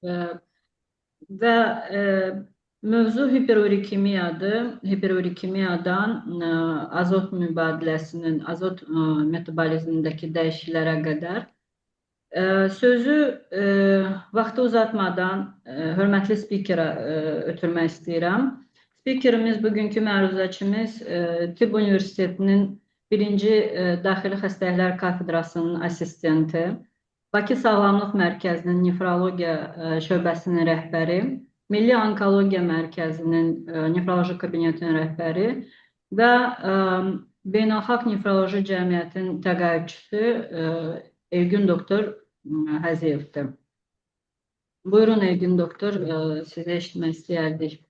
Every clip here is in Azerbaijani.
Və mövzu hiperurikemiyadır. Hiperurikemiyadan azot mübadiləsinin, azot metabolizmindəki dəyişikliklərə qədər. Sözü vaxtı uzatmadan hörmətli spikerə ötürmək istəyirəm. Spikerimiz, bugünkü məruzəçimiz Tibb Universitetinin birinci Daxili Xəstəliklər Kafedrasının assistenti, Bakı Sağlamlıq Mərkəzinin nefrologiya şöbəsinin rəhbəri, Milli Onkologiya Mərkəzinin nefroloji kabinetinin rəhbəri və Beynəlxalq Nefroloji Cəmiyyətinin təqaüdçüsü Elgün Doktor Həziyevdir. Buyurun Elgün Doktor, sizi eşitmək istəyərdik.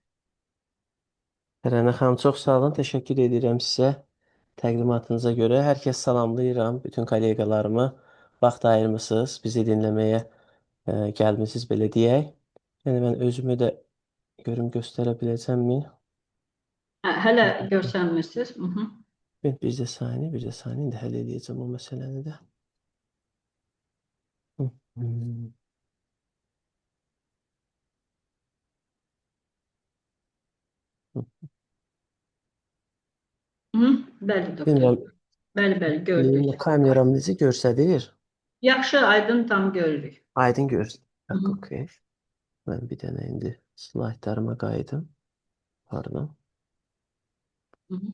Tərənə xanım, çox sağ olun. Təşəkkür edirəm sizə təqdimatınıza görə. Hər kəs salamlayıram, bütün kolleqalarımı. Vaxt ayırmısınız, bizi dinləməyə gəlmisiniz, belə deyək. Yəni mən özümü də görüm göstərə biləcəmmi? Hə, hələ görsənmirsiniz. Bir də saniyə, bir də saniyə. İndi həll eləyəcəm o məsələni də. Hı. Hı. Bəli, doktor. Bilmirəm. Bəli, bəli, gördük. Kameram necə göstərir? Yaxşı, aydın tam görürük. Aydın görür. Okey. Mən bir dənə indi slaytlarıma qayıdım. Pardon. Hı -hı.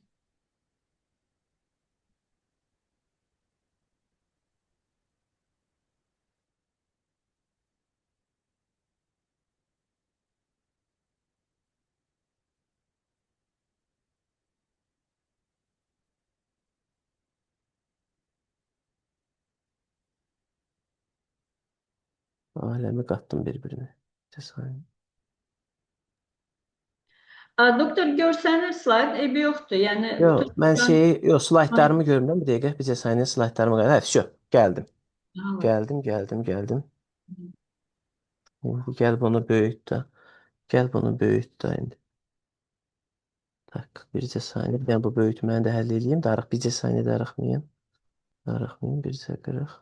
Aləmi qatdım bir-birinə. Bir saniyə. Doktor, görsənir slayd, eybi yoxdur. Yəni Yox, bütün mən şeyi, yox, slaytlarımı görmürəm. Bir dəqiqə, bir saniyə slaytlarımı qayıdım. Hə, vəsyo, gəldim. Gəldim, gəldim, gəldim. İndi gəl bunu böyüt də. Gəl bunu böyüt də indi. Tak, bircə saniyə. Bir dənə bu böyütməni də həll eləyim. Darıq, bircə saniyə darıxmayın. Darıxmayın, bircə qırıq.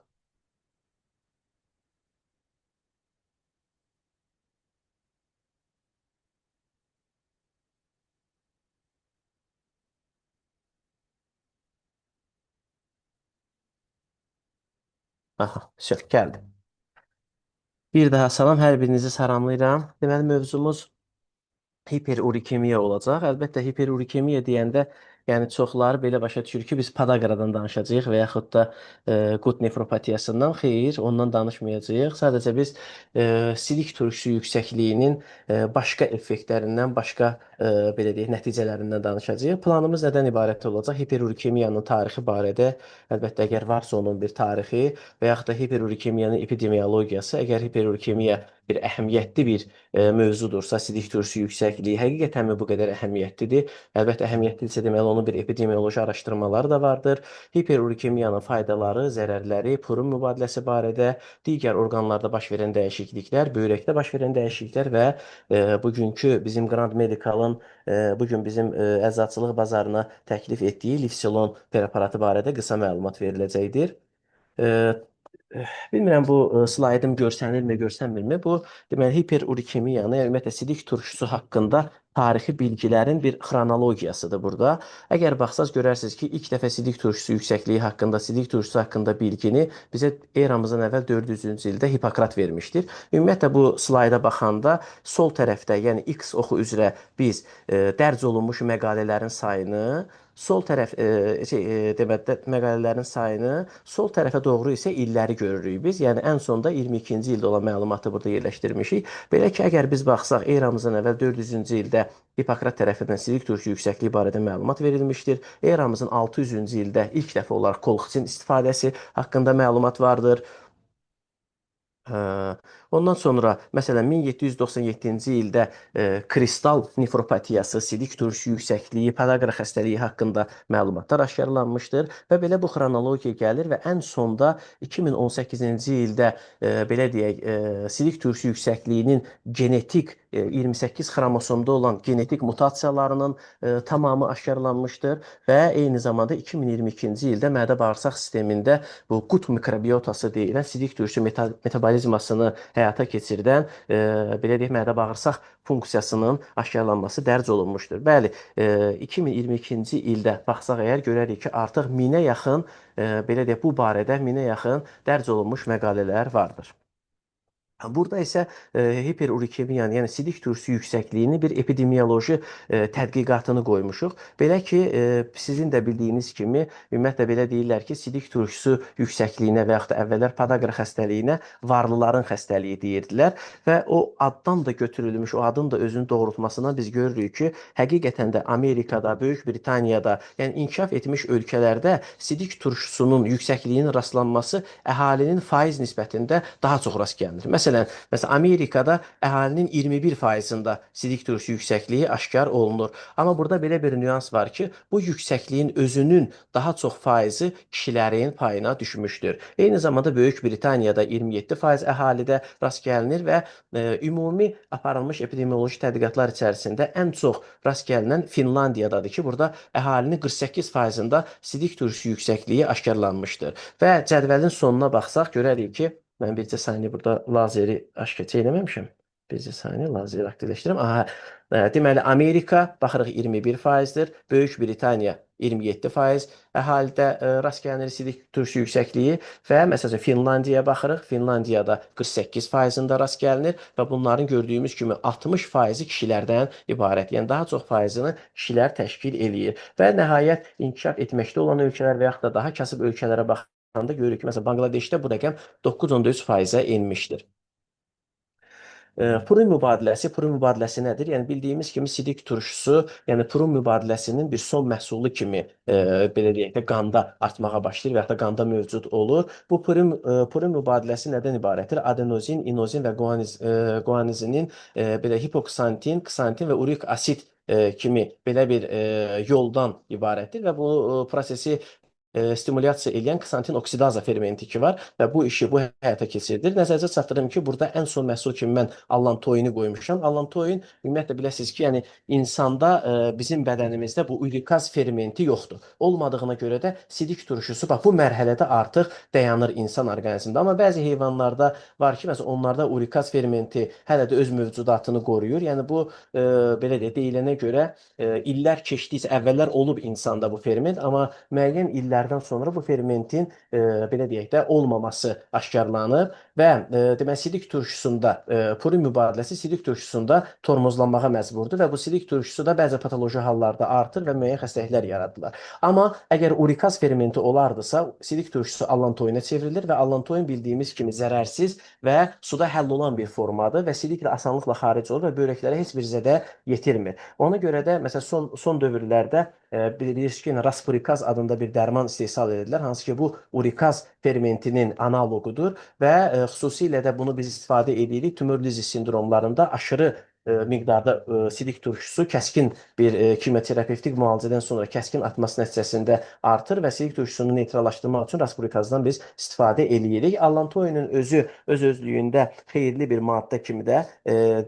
Aha, vəsyo, gəldim. Bir daha salam, hər birinizi salamlayıram. Deməli, mövzumuz hiperurikemiya olacaq. Əlbəttə, hiperurikemiya deyəndə, yəni çoxları belə başa düşür ki, biz podagradan danışacağıq və yaxud da qut nefropatiyasından. Xeyr, ondan danışmayacağıq. Sadəcə biz silik turşusu yüksəkliyinin başqa effektlərindən, başqa belə deyək, nəticələrindən danışacağıq. Planımız nədən ibarət olacaq? Hiperurikemiyanın tarixi barədə, əlbəttə, əgər varsa onun bir tarixi və yaxud da hiperurikemiyanın epidemiologiyası, əgər hiperurikemiya bir əhəmiyyətli bir mövzudursa, silik turşusu yüksəkliyi həqiqətənmi bu qədər əhəmiyyətlidir? Əlbəttə, əhəmiyyətlidirsə, deməli, onun bir epidemioloji araşdırmaları da vardır. Hiperurikemiyanın faydaları, zərərləri, purun mübadiləsi barədə, digər orqanlarda baş verən dəyişikliklər, böyrəkdə baş verən dəyişikliklər və bugünkü bizim Grand Medical'ın bugün bizim əczaçılıq bazarına təklif etdiyi Lifsilon preparatı barədə qısa məlumat veriləcəkdir. Bilmirəm bu slaydım görsənirmi, görsənmirmi? Bu deməli hiperurikemiyanı, yəni ümumiyyətlə silik turşusu haqqında tarixi bilgilərin bir xronologiyasıdır burada. Əgər baxsaz görərsiniz ki, ilk dəfə silik turşusu yüksəkliyi haqqında, silik turşusu haqqında bilgini bizə eramızdan əvvəl 400-cü ildə Hipokrat vermişdir. Ümumiyyətlə bu slayda baxanda sol tərəfdə, yəni X oxu üzrə biz dərc olunmuş məqalələrin sayını, sol tərəf deməli məqalələrin sayını, sol tərəfə doğru isə illəri görürük biz. Yəni ən sonda 22-ci ildə olan məlumatı burada yerləşdirmişik. Belə ki, əgər biz baxsaq eramızdan əvvəl 400-cü ildə Hipokrat tərəfindən silik turşu yüksəkliyi barədə məlumat verilmişdir. Eramızın 600-cü ildə ilk dəfə olaraq kolxicin istifadəsi haqqında məlumat vardır. Ondan sonra, məsələn, 1797-ci ildə kristal nefropatiyası, silik turşu yüksəkliyi, podagra xəstəliyi haqqında məlumatlar aşkarlanmışdır və belə bu xronologiya gəlir və ən sonda 2018-ci ildə belə deyək, silik turşu yüksəkliyinin genetik 28 xromosomda olan genetik mutasiyalarının tamamı aşkarlanmışdır və eyni zamanda 2022-ci ildə mədə-bağırsaq sistemində bu qut mikrobiotası deyilən silik turşu metabolizmasını həyata keçirilən, belə deyək, mədə-bağırsaq funksiyasının aşkarlanması dərc olunmuşdur. Bəli, 2022-ci ildə baxsaq əgər görərik ki, artıq 1000-ə yaxın, belə deyək, bu barədə 1000-ə yaxın dərc olunmuş məqalələr vardır. Burada isə hiperurikemiyanın, yəni sidik turşusu yüksəkliyini bir epidemioloji tədqiqatını qoymuşuq. Belə ki, sizin də bildiyiniz kimi, ümumiyyətlə belə deyirlər ki, sidik turşusu yüksəkliyinə və yaxud da əvvəllər podagra xəstəliyinə varlıların xəstəliyi deyirdilər və o addan da götürülmüş, o adın da özünü doğrultmasından biz görürük ki, həqiqətən də Amerikada, Böyük Britaniyada, yəni inkişaf etmiş ölkələrdə sidik turşusunun yüksəkliyinin rastlanması əhalinin faiz nisbətində daha çox rast gəlinir. Məsələn, Amerikada əhalinin 21%-ında sidik turşusu yüksəkliyi aşkar olunur. Amma burada belə bir nüans var ki, bu yüksəkliyin özünün daha çox faizi kişilərin payına düşmüşdür. Eyni zamanda Böyük Britaniyada 27% əhalidə rast gəlinir və ümumi aparılmış epidemioloji tədqiqatlar içərisində ən çox rast gəlinən Finlandiyadadır ki, burada əhalinin 48%-ında sidik turşusu yüksəkliyi aşkarlanmışdır. Və cədvəlin sonuna baxsaq görərik ki, mən bircə saniyə burada lazeri aşkar eləməmişəm. Bircə saniyə lazeri aktivləşdirirəm. Aha, deməli Amerika baxırıq 21%-dir, Böyük Britaniya 27% əhalidə rast gəlinir sidik turşusu yüksəkliyi və məsələn Finlandiyaya baxırıq. Finlandiyada 48%-ında rast gəlinir və bunların gördüyümüz kimi 60%-i kişilərdən ibarət. Yəni daha çox faizini kişilər təşkil eləyir. Və nəhayət inkişaf etməkdə olan ölkələr və yaxud da daha kasıb ölkələrə baxanda görürük ki, məsələn Bangladeşdə bu rəqəm 9,3%-ə enmişdir. Purin mübadiləsi nədir? Yəni bildiyimiz kimi sidik turşusu, yəni purin mübadiləsinin bir son məhsulu kimi belə deyək də qanda artmağa başlayır və yaxud da qanda mövcud olur. Bu purin mübadiləsi nədən ibarətdir? Adenozin, inozin və guanizinin belə hipoksantin, ksantin və urik asid kimi belə bir yoldan ibarətdir və bu prosesi stimulyasiya eləyən ksantin oksidaza fermenti ki var və bu işi bu həyata keçirilir. Nəzərinizə çatdırım ki, burada ən son məhsul kimi mən allantoini qoymuşam. Allantoin ümumiyyətlə biləsiniz ki, yəni insanda bizim bədənimizdə bu urikaz fermenti yoxdur. Olmadığına görə də sidik turşusu bax bu mərhələdə artıq dayanır insan orqanizmində. Amma bəzi heyvanlarda var ki, məsələn onlarda urikaz fermenti hələ də öz mövcudatını qoruyur. Yəni bu belə deyək, deyilənə görə illər keçdikcə əvvəllər olub insanda bu ferment, amma müəyyən illərdən sonra bu fermentin belə deyək də olmaması aşkarlanıb və deməli sidik turşusunda purin mübadiləsi sidik turşusunda tormozlanmağa məcburdur və bu sidik turşusu da bəzi patoloji hallarda artır və müəyyən xəstəliklər yaradırlar. Amma əgər urikaz fermenti olardısa, sidik turşusu allantoinə çevrilir və allantoin bildiyimiz kimi zərərsiz və suda həll olan bir formadır və sidiklə asanlıqla xaric olur və böyrəklərə heç bir zədə yetirmir. Ona görə də məsələn son dövrlərdə bilirsiniz ki, raspurikaz adında bir dərman istehsal edirlər, hansı ki bu urikaz fermentinin analoqudur və xüsusilə də bunu biz istifadə edirik tümör lizis sindromlarında aşırı miqdarda sidik turşusu kəskin bir kimyoterapevtik müalicədən sonra kəskin artması nəticəsində artır və sidik turşusunu neytrallaşdırmaq üçün raspurikazdan biz istifadə eləyirik. Allantoinin özü öz-özlüyündə xeyirli bir maddə kimi də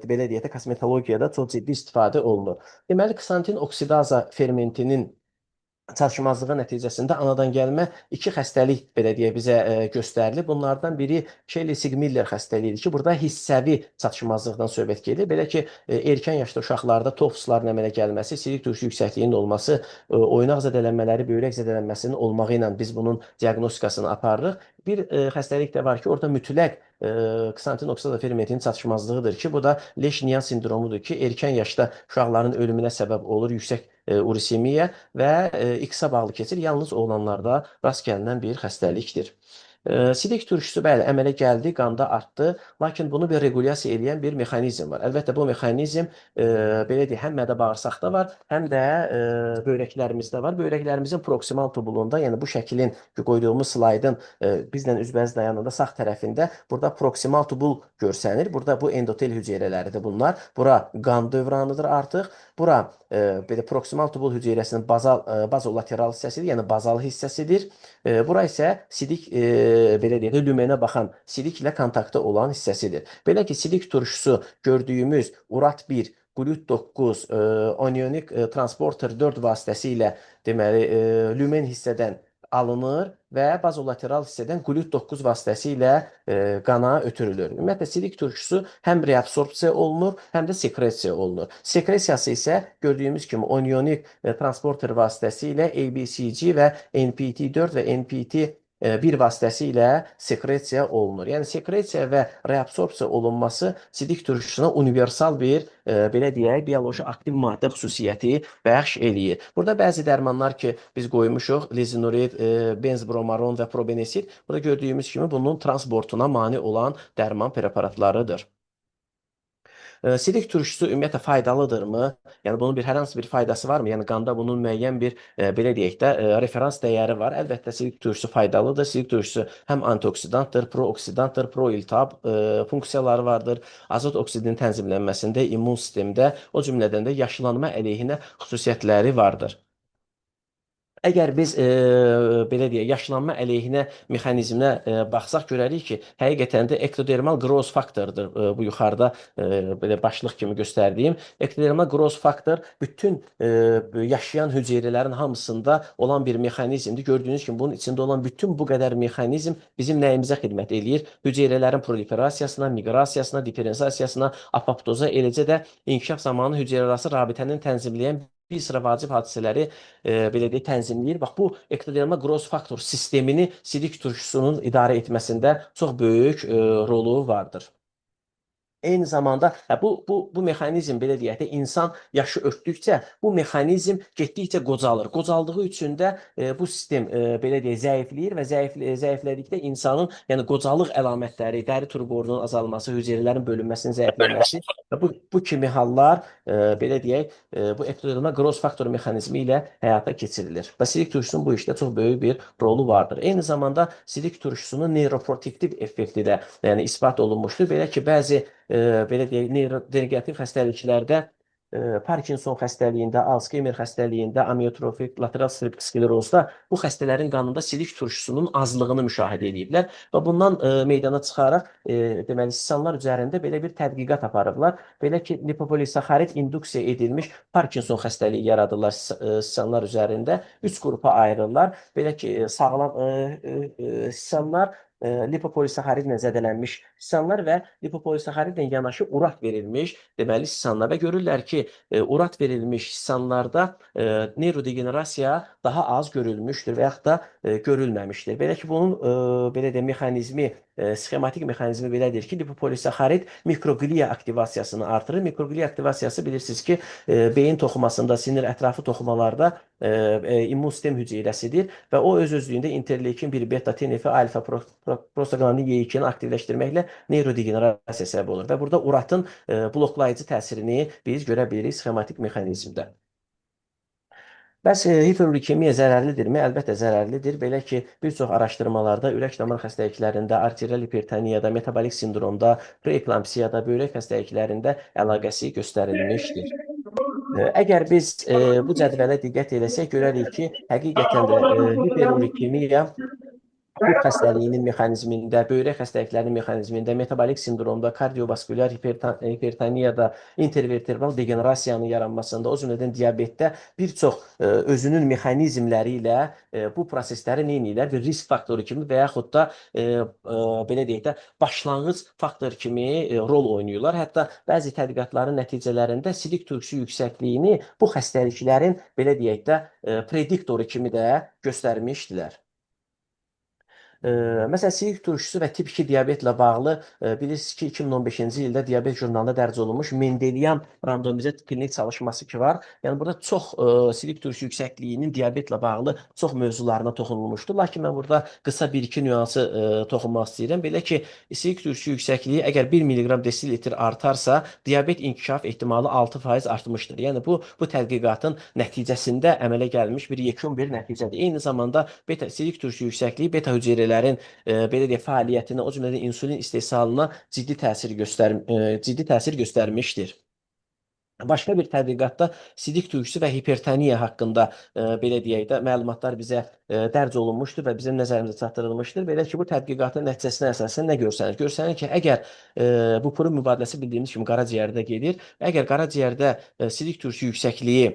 belə deyək də kosmetologiyada çox ciddi istifadə olunur. Deməli, ksantin oksidaza fermentinin çatışmazlığı nəticəsində anadan gəlmə iki xəstəlik belə deyək bizə göstərilir. Bunlardan biri Kelly-Sigmiller xəstəliyidir ki, burada hissəvi çatışmazlıqdan söhbət gedir. Belə ki, erkən yaşda uşaqlarda tofusların əmələ gəlməsi, sidik turşusu yüksəkliyinin olması, oynaq zədələnmələri, böyrək zədələnməsinin olmağı ilə biz bunun diaqnostikasını aparırıq. Bir xəstəlik də var ki, orada mütləq ksantin oksidaza fermentinin çatışmazlığıdır ki, bu da Lesch-Nyhan sindromudur ki, erkən yaşda uşaqların ölümünə səbəb olur, yüksək urisemiya və X-a bağlı keçir. Yalnız oğlanlarda rast gəlinən bir xəstəlikdir. Sidik turşusu bəli əmələ gəldi, qanda artdı, lakin bunu bir regulyasiya eləyən bir mexanizm var. Əlbəttə bu mexanizm belə deyək, həm mədə bağırsaqda var, həm də böyrəklərimizdə var. Böyrəklərimizin proksimal tubulunda, yəni bu şəklin qoyduğumuz slaydın bizlə üzbəüz dayananda sağ tərəfində burada proksimal tubul görsənir. Burada bu endotel hüceyrələridir bunlar. Bura qan dövranıdır artıq. Bura belə proksimal tubul hüceyrəsinin bazolateral hissəsidir, yəni bazal hissəsidir. Bura isə sidik belə deyək də lümenə baxan sidiklə kontaktda olan hissəsidir. Belə ki, sidik turşusu gördüyümüz urat 1, glut 9, anionik transporter 4 vasitəsilə deməli lümen hissədən alınır və bazolateral hissədən glut-9 vasitəsilə qana ötürülür. Ümumiyyətlə, sidik turşusu həm reabsorpsiya olunur, həm də sekresiya olunur. Sekresiyası isə gördüyümüz kimi onionik transporter vasitəsilə ABCG və NPT4 və NPT1 vasitəsilə sekresiya olunur. Yəni sekresiya və reabsorpsiya olunması sidik turşusuna universal bir belə deyək, bioloji aktiv maddə xüsusiyyəti bəxş eləyir. Burada bəzi dərmanlar ki, biz qoymuşuq, lizinorid, benzbromaron və probenesid. Burada gördüyümüz kimi bunun transportuna mane olan dərman preparatlarıdır. Sidik turşusu ümumiyyətlə faydalıdırmı? Yəni bunun bir hər hansı bir faydası varmı? Yəni qanda bunun müəyyən bir belə deyək də referans dəyəri var. Əlbəttə sidik turşusu faydalıdır. Sidik turşusu həm antioksidantdır, prooksidantdır, proiltihab funksiyaları vardır. Azot oksidinin tənzimlənməsində, immun sistemdə, o cümlədən də yaşlanma əleyhinə xüsusiyyətləri vardır. Əgər biz belə deyək, yaşlanma əleyhinə mexanizminə baxsaq, görərik ki, həqiqətən də ektodermal growth faktordur. Bu yuxarıda belə başlıq kimi göstərdiyim ektodermal growth faktor bütün yaşayan hüceyrələrin hamısında olan bir mexanizmdir. Gördüyünüz kimi bunun içində olan bütün bu qədər mexanizm bizim nəyimizə xidmət eləyir? Hüceyrələrin proliferasiyasına, miqrasiyasına, diferensiasiyasına, apoptoza, eləcə də inkişaf zamanı hüceyrələrarası rabitənin tənzimləyən bir sıra vacib hadisələri belə deyək, tənzimləyir. Bax, bu ektodermal growth faktor sistemini sidik turşusunun idarə etməsində çox böyük rolu vardır. Eyni zamanda bu mexanizm belə deyək də insan yaşı ötdükcə bu mexanizm getdikcə qocalır. Qocaldığı üçün də bu sistem belə deyək zəifləyir və zəiflədikdə insanın, yəni qocalıq əlamətləri, dəri turqorunun azalması, hüceyrələrin bölünməsinin zəifləməsi və bu kimi hallar belə deyək bu ektodermal growth faktor mexanizmi ilə həyata keçirilir. Və sidik turşusunun bu işdə çox böyük bir rolu vardır. Eyni zamanda sidik turşusunun neyroprotektiv effekti də yəni isbat olunmuşdur. Belə ki, bəzi belə deyək, neyrodegenerativ xəstəliklərdə, Parkinson xəstəliyində, Alzheimer xəstəliyində, amiotrofik lateral sklerozda bu xəstələrin qanında sidik turşusunun azlığını müşahidə ediblər və bundan meydana çıxaraq deməli siçanlar üzərində belə bir tədqiqat aparıblar. Belə ki, lipopolisaxarid induksiya edilmiş Parkinson xəstəliyi yaradırlar siçanlar üzərində. 3 qrupa ayırırlar. Belə ki, sağlam siçanlar, lipopolisaxaridlə zədələnmiş siçanlar və lipopolisaxaridlə yanaşı urat verilmiş deməli siçanlar və görürlər ki, urat verilmiş siçanlarda neyrodegenerasiya daha az görülmüşdür və yaxud da görülməmişdir. Belə ki, bunun belə də mexanizmi, sxematik mexanizmi belədir ki, lipopolisaxarid mikroqliya aktivasiyasını artırır. Mikroqliya aktivasiyası bilirsiniz ki, beyin toxumasında, sinir ətrafı toxumalarda immun sistem hüceyrəsidir və o öz-özlüyündə interleukin 1 beta TNF alfa prostaglandin Y2-ni aktivləşdirməklə neyrodegenerasiya səbəb olur və burada uratın bloklayıcı təsirini biz görə bilirik sxematik mexanizmdə. Bəs hiperurikemiya zərərlidirmi? Əlbəttə zərərlidir. Belə ki, bir çox araşdırmalarda ürək damar xəstəliklərində, arterial hipertoniyada, metabolik sindromda, preeklampsiyada, böyrək xəstəliklərində əlaqəsi göstərilmişdir. Əgər biz bu cədvələ diqqət eləsək, görərik ki, həqiqətən də hiperurikemiya qut xəstəliyinin mexanizmində, böyrək xəstəliklərinin mexanizmində, metabolik sindromda, kardiovaskulyar hipertoniyada, intervertebral degenerasiyanın yaranmasında, o cümlədən diabetdə bir çox özünün mexanizmləri ilə bu prosesləri nə edirlər? Bir risk faktoru kimi və yaxud da belə deyək də başlanğıc faktor kimi rol oynayırlar. Hətta bəzi tədqiqatların nəticələrində sidik turşusu yüksəkliyini bu xəstəliklərin belə deyək də prediktoru kimi də göstərmişdilər. Məsələn, sidik turşusu və tip 2 diabetlə bağlı bilirsiniz ki, 2015-ci ildə diabet jurnalında dərc olunmuş Mendelian randomizə klinik çalışması ki var. Yəni burada çox sidik turşusu yüksəkliyinin diabetlə bağlı çox mövzularına toxunulmuşdur. Lakin mən burada qısa bir-iki nüansı toxunmaq istəyirəm. Belə ki, sidik turşusu yüksəkliyi əgər 1 mq desilitr artarsa, diabet inkişaf ehtimalı 6% artmışdır. Yəni bu tədqiqatın nəticəsində əmələ gəlmiş bir yekun bir nəticədir. Eyni zamanda beta sidik turşusu yüksəkliyi beta hüceyrələrin belə deyək fəaliyyətinə, o cümlədən insulin istehsalına ciddi təsir göstərmişdir. Başqa bir tədqiqatda sidik turşusu və hipertoniya haqqında belə deyək də məlumatlar bizə dərc olunmuşdur və bizim nəzərimizə çatdırılmışdır. Belə ki, bu tədqiqatın nəticəsinə əsasən nə görsənir? Görsənir ki, əgər bu purun mübadiləsi bildiyimiz kimi qaraciyərdə gedir. Əgər qaraciyərdə sidik turşusu yüksəkliyi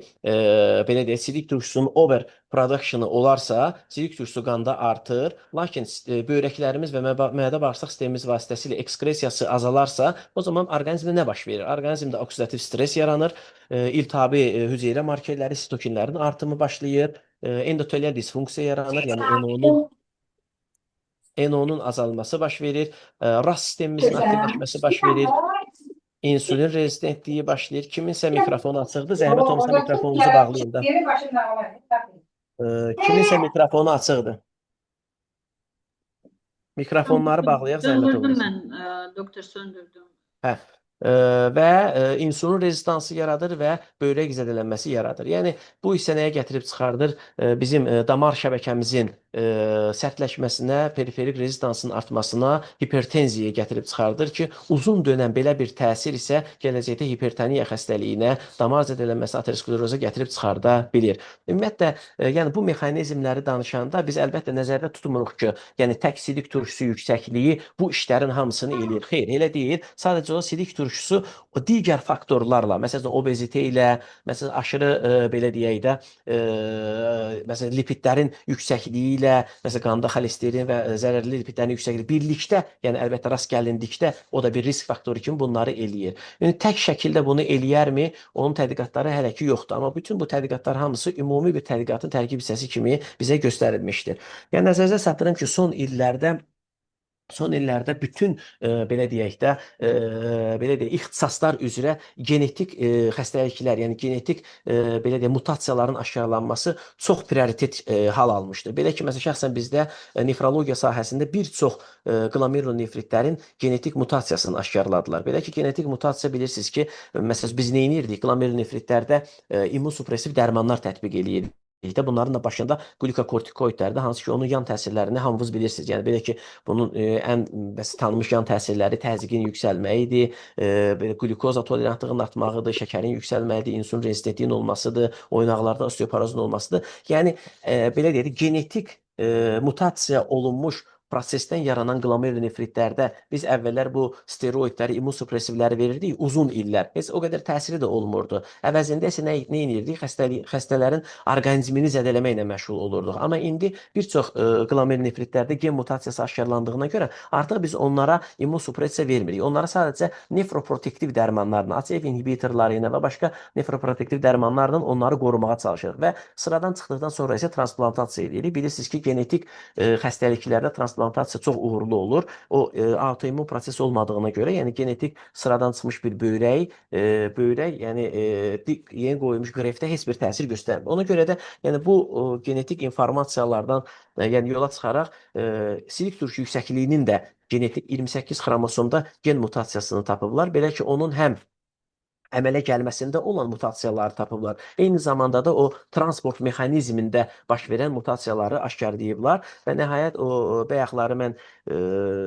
belə deyək, sidik turşusunun over production'ı olarsa, sidik turşusu qanda artır. Lakin böyrəklərimiz və mədə bağırsaq sistemimiz vasitəsilə ekskresiya azalarsa, o zaman orqanizmdə nə baş verir? Orqanizmdə oksidativ stres yaranır, iltihabi hüceyrə markerləri, sitokinlərin artımı başlayır, endotelial disfunksiya yaranır, yəni NO-nun azalması baş verir, RAS sistemimizin aktivləşməsi baş verir, insülin rezistentliyi başlayır. Kiminsə mikrofonu açıqdır, zəhmət olmasa mikrofonunuzu bağlayın da. Kiminsə mikrofonu açıqdır. Mikrofonları bağlayaq, zəhmət Söndürdüm olmasa. Mən, doktor, söndürdüm. Hə. Və insulin rezistansı yaradır və böyrək zədələnməsi yaradır. Yəni bu isə nəyə gətirib çıxardır? Bizim damar şəbəkəmizin sərtləşməsinə, periferik rezistansın artmasına, hipertenziyaya gətirib çıxardır ki, uzun dönəm belə bir təsir isə gələcəkdə hipertoniya xəstəliyinə, damar zədələnməsi, ateroskleroza gətirib çıxarda bilir. Ümumiyyətlə, yəni bu mexanizmləri danışanda biz əlbəttə nəzərdə tutmuruq ki, yəni tək sidik turşusu yüksəkliyi bu işlərin hamısını eləyir. Xeyr, elə deyil. Sadəcə o sidik turşusu o digər faktorlarla, məsələn obezite ilə, məsələn aşırı belə deyək də, məsələn lipidlərin yüksəkliyi ilə, məsələn qanda xolesterin və zərərli lipidlərin yüksəkliyi birlikdə, yəni əlbəttə rast gəlindikdə o da bir risk faktoru kimi bunları eləyir. Yəni tək şəkildə bunu eləyərmi? Onun tədqiqatları hələ ki yoxdur. Amma bütün bu tədqiqatlar hamısı ümumi bir tədqiqatın tərkib hissəsi kimi bizə göstərilmişdir. Yəni nəzərinizə çatdırım ki, son illərdə bütün belə deyək də, belə deyək, ixtisaslar üzrə genetik xəstəliklər, yəni genetik belə deyək, mutasiyaların aşkarlanması çox prioritet hal almışdır. Belə ki, məsələn, şəxsən bizdə nefrologiya sahəsində bir çox glomerulonefritlərin genetik mutasiyasını aşkarladılar. Belə ki, genetik mutasiya bilirsiniz ki, məsələn, biz nə edirdik? Glomerulonefritlərdə immunsupressiv dərmanlar tətbiq eləyirdik də bunların da başında qlükokortikoidlərdir, hansı ki onun yan təsirlərini hamınız bilirsiniz. Yəni belə ki, bunun ən bəs tanınmış yan təsirləri təzyiqin yüksəlməyidir, belə qlükoza tolerantlığının artmağıdır, şəkərin yüksəlməyidir, insulin rezistentliyin olmasıdır, oynaqlarda osteoporozun olmasıdır. Yəni belə deyək, genetik mutasiya olunmuş prosesdən yaranan glomerulonefritlərdə biz əvvəllər bu steroidləri, immunsupressivləri verirdik uzun illər. Heç o qədər təsiri də olmurdu. Əvəzində isə nə edirdik? Xəstələrin orqanizmini zədələməklə məşğul olurduq. Amma indi bir çox glomerulonefritlərdə gen mutasiyası aşkarlandığına görə artıq biz onlara immunsupressiya vermirik. Onlara sadəcə nefroprotektiv dərmanlarla, ACF inhibitorları ilə və başqa nefroprotektiv dərmanlarla onları qorumağa çalışırıq və sıradan çıxdıqdan sonra isə transplantasiya edirik. Bilirsiniz ki, genetik xəstəliklərdə transplantasiya çox uğurlu olur. O autoimmun proses olmadığına görə, yəni genetik sıradan çıxmış bir böyrək, yəni yeni qoyulmuş qreftə heç bir təsir göstərmir. Ona görə də yəni bu genetik informasiyalardan yəni yola çıxaraq sidik turşu yüksəkliyinin də genetik 28 xromosomda gen mutasiyasını tapıblar. Belə ki, onun həm əmələ gəlməsində olan mutasiyaları tapıblar. Eyni zamanda da o transport mexanizmində baş verən mutasiyaları aşkarlayıblar və nəhayət o bayaqları mən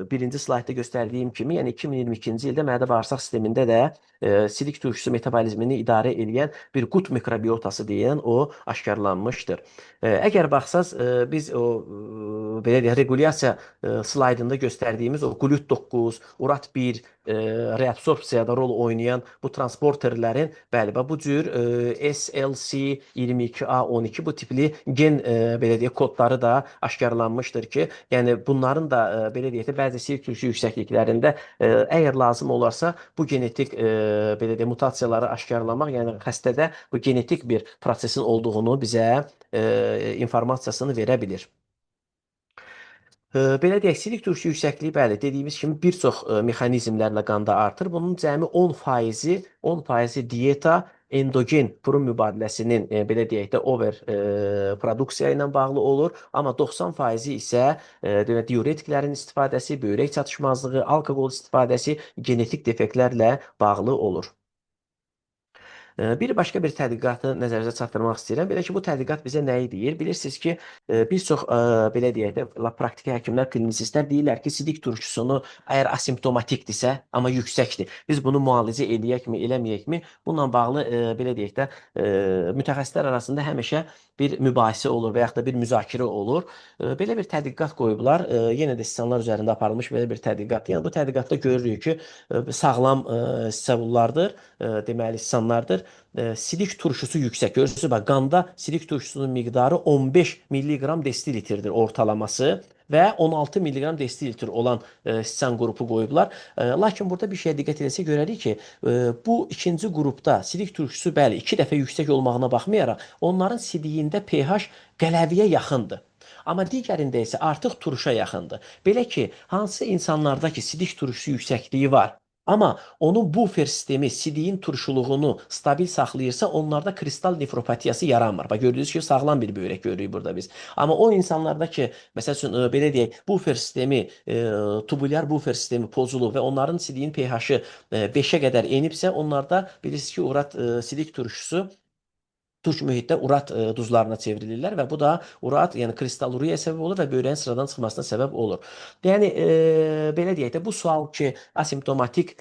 birinci slaydda göstərdiyim kimi, yəni 2022-ci ildə mədə-bağırsaq sistemində də sidik turşusu metabolizmini idarə edən bir qut mikrobiotası deyilən o aşkarlanmışdır. Əgər baxsaz biz o belə deyək, regulyasiya slaydında göstərdiyimiz o GLUT9, URAT1 reabsorpsiyada rol oynayan bu transporterlərin, bəli, bax bu cür SLC22A12 bu tipli gen belə deyək kodları da aşkarlanmışdır ki, yəni bunların da belə deyək də bəzi sidik turşusu yüksəkliklərində əgər lazım olarsa bu genetik belə deyək mutasiyaları aşkarlamaq, yəni xəstədə bu genetik bir prosesin olduğunu bizə informasiyasını verə bilir. Belə deyək, sidik turşusu yüksəkliyi, bəli, dediyimiz kimi bir çox mexanizmlərlə qanda artır. Bunun cəmi 10%-i dieta, endogen purin mübadiləsinin belə deyək də over produksiya ilə bağlı olur. Amma 90%-i isə demək diuretiklərin istifadəsi, böyrək çatışmazlığı, alkoqol istifadəsi, genetik defektlərlə bağlı olur. Bir başqa bir tədqiqatı nəzərinizə çatdırmaq istəyirəm. Belə ki, bu tədqiqat bizə nəyi deyir? Bilirsiniz ki, bir çox belə deyək də, lap praktiki həkimlər, klinisistlər deyirlər ki, sidik turşusunu əgər asimptomatikdirsə, amma yüksəkdir, biz bunu müalicə eləyəkmi, eləməyəkmi? Bununla bağlı belə deyək də, mütəxəssislər arasında həmişə bir mübahisə olur və yaxud da bir müzakirə olur. Belə bir tədqiqat qoyublar. Yenə də siçanlar üzərində aparılmış belə bir tədqiqat. Yəni bu tədqiqatda görürük ki, sağlam siçavullardır, deməli siçanlardır. Sidik turşusu yüksək. Görürsünüz, bax, qanda sidik turşusunun miqdarı 15 milliqram desilitrdir ortalaması və 16 milliqram desilitr olan siçan qrupu qoyublar. Lakin burada bir şeyə diqqət eləsək görərik ki, bu ikinci qrupda sidik turşusu bəli 2 dəfə yüksək olmağına baxmayaraq, onların sidiyində pH qələviyə yaxındır. Amma digərində isə artıq turşa yaxındır. Belə ki, hansı insanlarda ki sidik turşusu yüksəkliyi var, amma onun bufer sistemi sidiyin turşuluğunu stabil saxlayırsa, onlarda kristal nefropatiyası yaranmır. Bax, gördüyünüz kimi sağlam bir böyrək görürük burada biz. Amma o insanlarda ki, məsəl üçün belə deyək, bufer sistemi, tubulyar bufer sistemi pozulub və onların sidiyin pH-ı 5-ə qədər enibsə, onlarda bilirsiniz ki, urat sidik turşusu turş mühitdə urat duzlarına çevrilirlər və bu da urat, yəni kristaluriyaya səbəb olur və böyrəyin sıradan çıxmasına səbəb olur. Yəni belə deyək də, bu sual ki, asimptomatik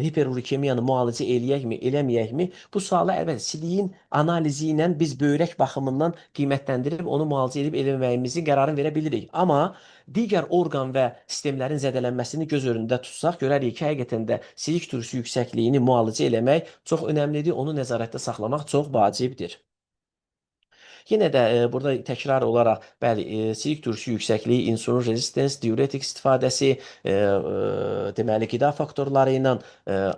hiperurikemiyanı müalicə eləyəkmi, eləməyəkmi? Bu sualı əlbəttə siliyin analizi ilə biz böyrək baxımından qiymətləndirib onu müalicə edib eləməyimizin qərarını verə bilirik. Amma digər orqan və sistemlərin zədələnməsini göz önündə tutsaq, görərik ki, həqiqətən də silik turşusu yüksəkliyini müalicə eləmək çox önəmlidir, onu nəzarətdə saxlamaq çox vacibdir. Yenə də burada təkrar olaraq, bəli, silik turşusu yüksəkliyi, insulin rezistens, diuretik istifadəsi, deməli, qida faktorları ilə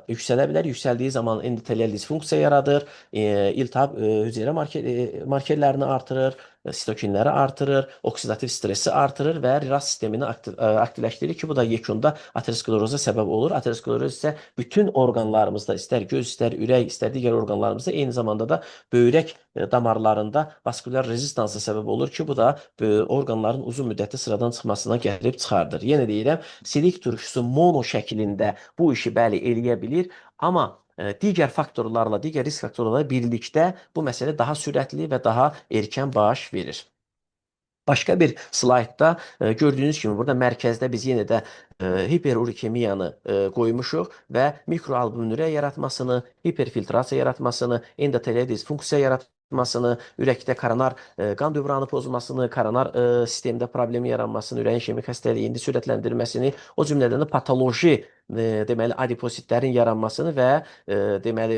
yüksələ bilər. Yüksəldiyi zaman endotelial disfunksiya yaradır, iltihab hüceyrə markerlərini artırır, sitokinləri artırır, oksidativ stresi artırır və RAS sistemini aktivləşdirir ki, bu da yekunda ateroskleroza səbəb olur. Ateroskleroz isə bütün orqanlarımızda, istər göz, istər ürək, istər digər orqanlarımızda, eyni zamanda da böyrək damarlarında vaskulyar rezistansa səbəb olur ki, bu da orqanların uzun müddətli sıradan çıxmasına gətirib çıxardır. Yenə deyirəm, silik turşusu mono şəklində bu işi bəli eləyə bilir, amma digər faktorlarla, digər risk faktorlarla birlikdə bu məsələ daha sürətli və daha erkən baş verir. Başqa bir slaydda gördüyünüz kimi burada mərkəzdə biz yenə də hiperurikemiyanı qoymuşuq və mikroalbuminuriya yaratmasını, hiperfiltrasiya yaratmasını, endotelial disfunksiya yaratmasını, ürəkdə koronar qan dövranı pozulmasını, koronar sistemdə problemi yaranmasını, ürəyin işemik xəstəliyini sürətləndirməsini, o cümlədən də patoloji deməli adipositlərin yaranmasını və deməli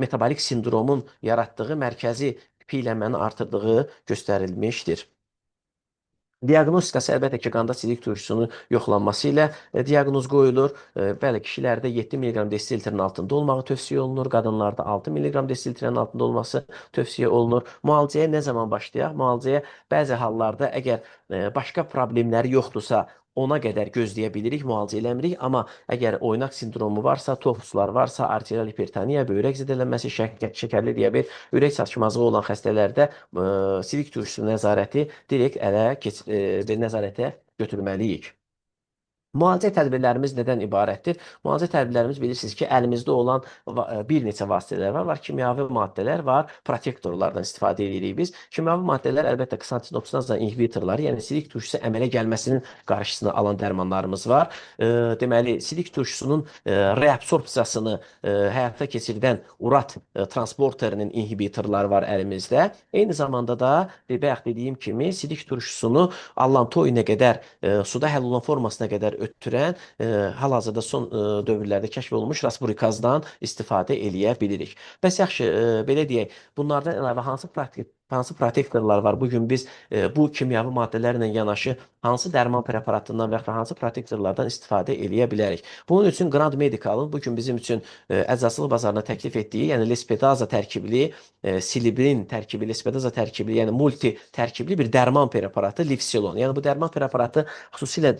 metabolik sindromun yaratdığı mərkəzi piylənməni artırdığı göstərilmişdir. Diaqnostikası əlbəttə ki, qanda sidik turşusunun yoxlanması ilə diaqnoz qoyulur. Bəli, kişilərdə 7 mq desilitrin altında olmağı tövsiyə olunur. Qadınlarda 6 mq desilitrin altında olması tövsiyə olunur. Müalicəyə nə zaman başlayaq? Müalicəyə bəzi hallarda əgər başqa problemləri yoxdursa, ona qədər gözləyə bilirik, müalicə eləmirik. Amma əgər oynaq sindromu varsa, tofuslar varsa, arterial hipertoniya, böyrək zədələnməsi, şəkərli diabet, ürək çatışmazlığı olan xəstələrdə silik turşusu nəzarəti direkt ələ nəzarətə götürməliyik. Müalicə tədbirlərimiz nədən ibarətdir? Müalicə tədbirlərimiz bilirsiniz ki, əlimizdə olan bir neçə vasitələr var. Var kimyəvi maddələr, var protektorlardan istifadə edirik biz. Kimyəvi maddələr əlbəttə ksantinoksidazla inhibitorları, yəni silik turşusu əmələ gəlməsinin qarşısını alan dərmanlarımız var. Deməli, silik turşusunun reabsorpsiyasını həyata keçirdən urat transporterinin inhibitorları var əlimizdə. Eyni zamanda da bayaq dediyim kimi silik turşusunu allantoinə qədər, suda həll olan formasına qədər ötürən hal-hazırda son dövrlərdə kəşf olunmuş rasburikazdan istifadə eləyə bilirik. Bəs yaxşı, belə deyək, bunlardan əlavə hansı protektorlar var? Bugün biz bu kimyəvi maddələrlə yanaşı hansı dərman preparatından və yaxud da hansı protektorlardan istifadə eləyə bilərik? Bunun üçün Grand Medical'ın bugün bizim üçün əczaçılıq bazarına təklif etdiyi, yəni Lespedaza tərkibli, silibrin tərkibli, Lespedaza tərkibli, yəni multi tərkibli bir dərman preparatı Lifsilon. Yəni bu dərman preparatı xüsusilə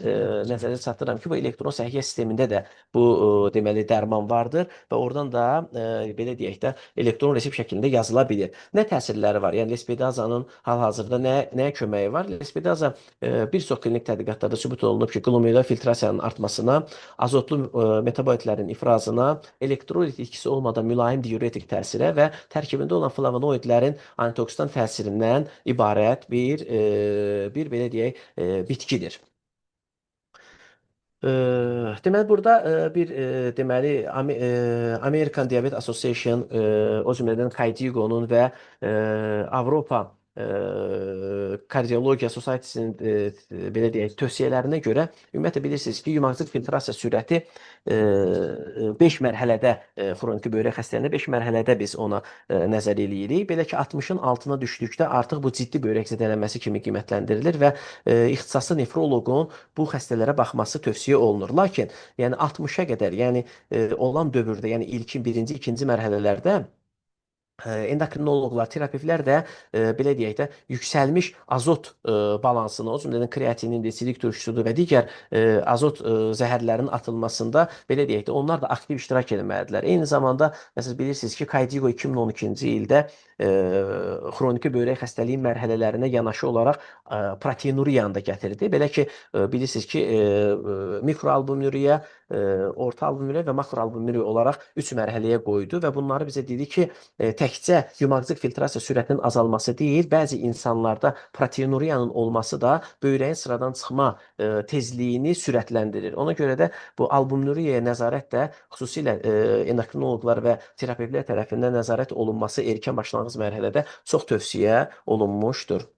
nəzərə çatdırıram ki, bu elektron səhiyyə sistemində də bu deməli dərman vardır və oradan da belə deyək də elektron resept şəklində yazıla bilir. Nə təsirləri var? Yəni Lespedazanın hal-hazırda nəyə köməyi var? Lespedaza bir çox klinik tədqiqatlarda sübut olunub ki, glomerular filtrasiyanın artmasına, azotlu metabolitlərin ifrazına, elektrolit itkisi olmadan mülayim diuretik təsirə və tərkibində olan flavonoidlərin antioksidan təsirindən ibarət bir belə deyək, bitkidir. Deməli burada bir deməli American Diabetes Association, o cümlədən KDIGO-nun və Avropa Kardiologiya Society-sinin belə deyək, tövsiyələrinə görə ümumiyyətlə bilirsiniz ki, yumaqcıq filtrasiya sürəti 5 mərhələdə xroniki böyrək xəstəliyində 5 mərhələdə biz ona nəzər eləyirik. Belə ki, 60-ın altına düşdükdə artıq bu ciddi böyrək zədələnməsi kimi qiymətləndirilir və ixtisaslı nefroloqun bu xəstələrə baxması tövsiyə olunur. Lakin, yəni 60-a qədər, yəni olan dövrdə, yəni ilkin birinci, ikinci mərhələlərdə endokrinoloqlar, terapevtlər də belə deyək də yüksəlmiş azot balansını, o cümlədən kreatinindir, sidik turşusudur və digər azot zəhərlərinin atılmasında belə deyək də onlar da aktiv iştirak etməlidirlər. Eyni zamanda məsələn bilirsiniz ki, KDIGO 2012-ci ildə xroniki böyrək xəstəliyi mərhələlərinə yanaşı olaraq proteinuriyanı da gətirdi. Belə ki, bilirsiniz ki, mikroalbuminuriya, orta albuminuriya və makroalbuminuriya olaraq 3 mərhələyə qoydu və bunları bizə dedi ki, təkcə yumaqcıq filtrasiya sürətinin azalması deyil, bəzi insanlarda proteinuriyanın olması da böyrəyin sıradan çıxma tezliyini sürətləndirir. Ona görə də bu albuminuriyaya nəzarət də xüsusilə endokrinoloqlar və terapevtlər tərəfindən nəzarət olunması erkən başlanğıc mərhələdə çox tövsiyə olunmuşdur.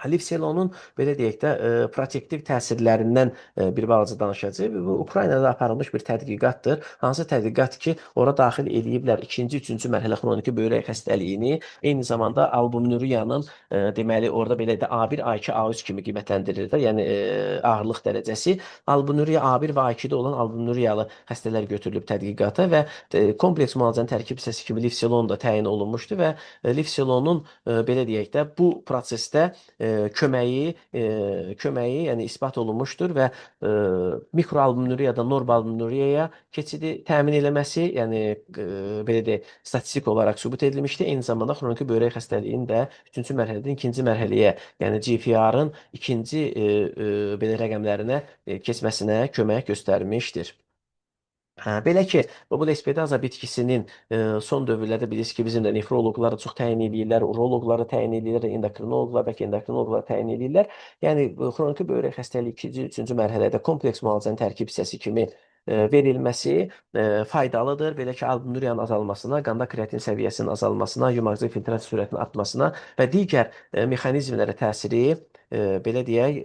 Lifselonun belə deyək də protektiv təsirlərindən bir balaca danışacağıq. Bu Ukraynada aparılmış bir tədqiqatdır. Hansı tədqiqat ki, ora daxil eləyiblər ikinci, üçüncü mərhələ xroniki böyrək xəstəliyini, eyni zamanda albuminuriyanın deməli orada belə də A1, A2, A3 kimi qiymətləndirilirlər. Yəni ağırlıq dərəcəsi. Albuminuriya A1 və A2-də olan albuminuriyalı xəstələr götürülüb tədqiqata və kompleks müalicənin tərkib hissəsi kimi Lifselon da təyin olunmuşdu və Lifselonun belə deyək də bu prosesdə köməyi, yəni isbat olunmuşdur və mikroalbuminuriyadan normalbuminuriyaya keçidi təmin eləməsi, yəni belə deyək, statistik olaraq sübut edilmişdi. Eyni zamanda xroniki böyrək xəstəliyinin də 3-cü mərhələdən 2-ci mərhələyə, yəni GFR-ın ikinci belə rəqəmlərinə keçməsinə kömək göstərmişdir. Hə, belə ki, bu lespedaza bitkisinin son dövrlərdə bilirsiniz ki, bizim də nefroloqları çox təyin eləyirlər, uroloqları təyin eləyirlər, endokrinoloqlar, bəlkə endokrinoloqları təyin eləyirlər. Yəni xroniki böyrək xəstəliyi 2-ci, 3-cü mərhələdə kompleks müalicənin tərkib hissəsi kimi verilməsi faydalıdır. Belə ki, albuminuriyanın azalmasına, qanda kreatin səviyyəsinin azalmasına, yumaqcıq filtrasiya sürətinin artmasına və digər mexanizmlərə təsiri belə deyək,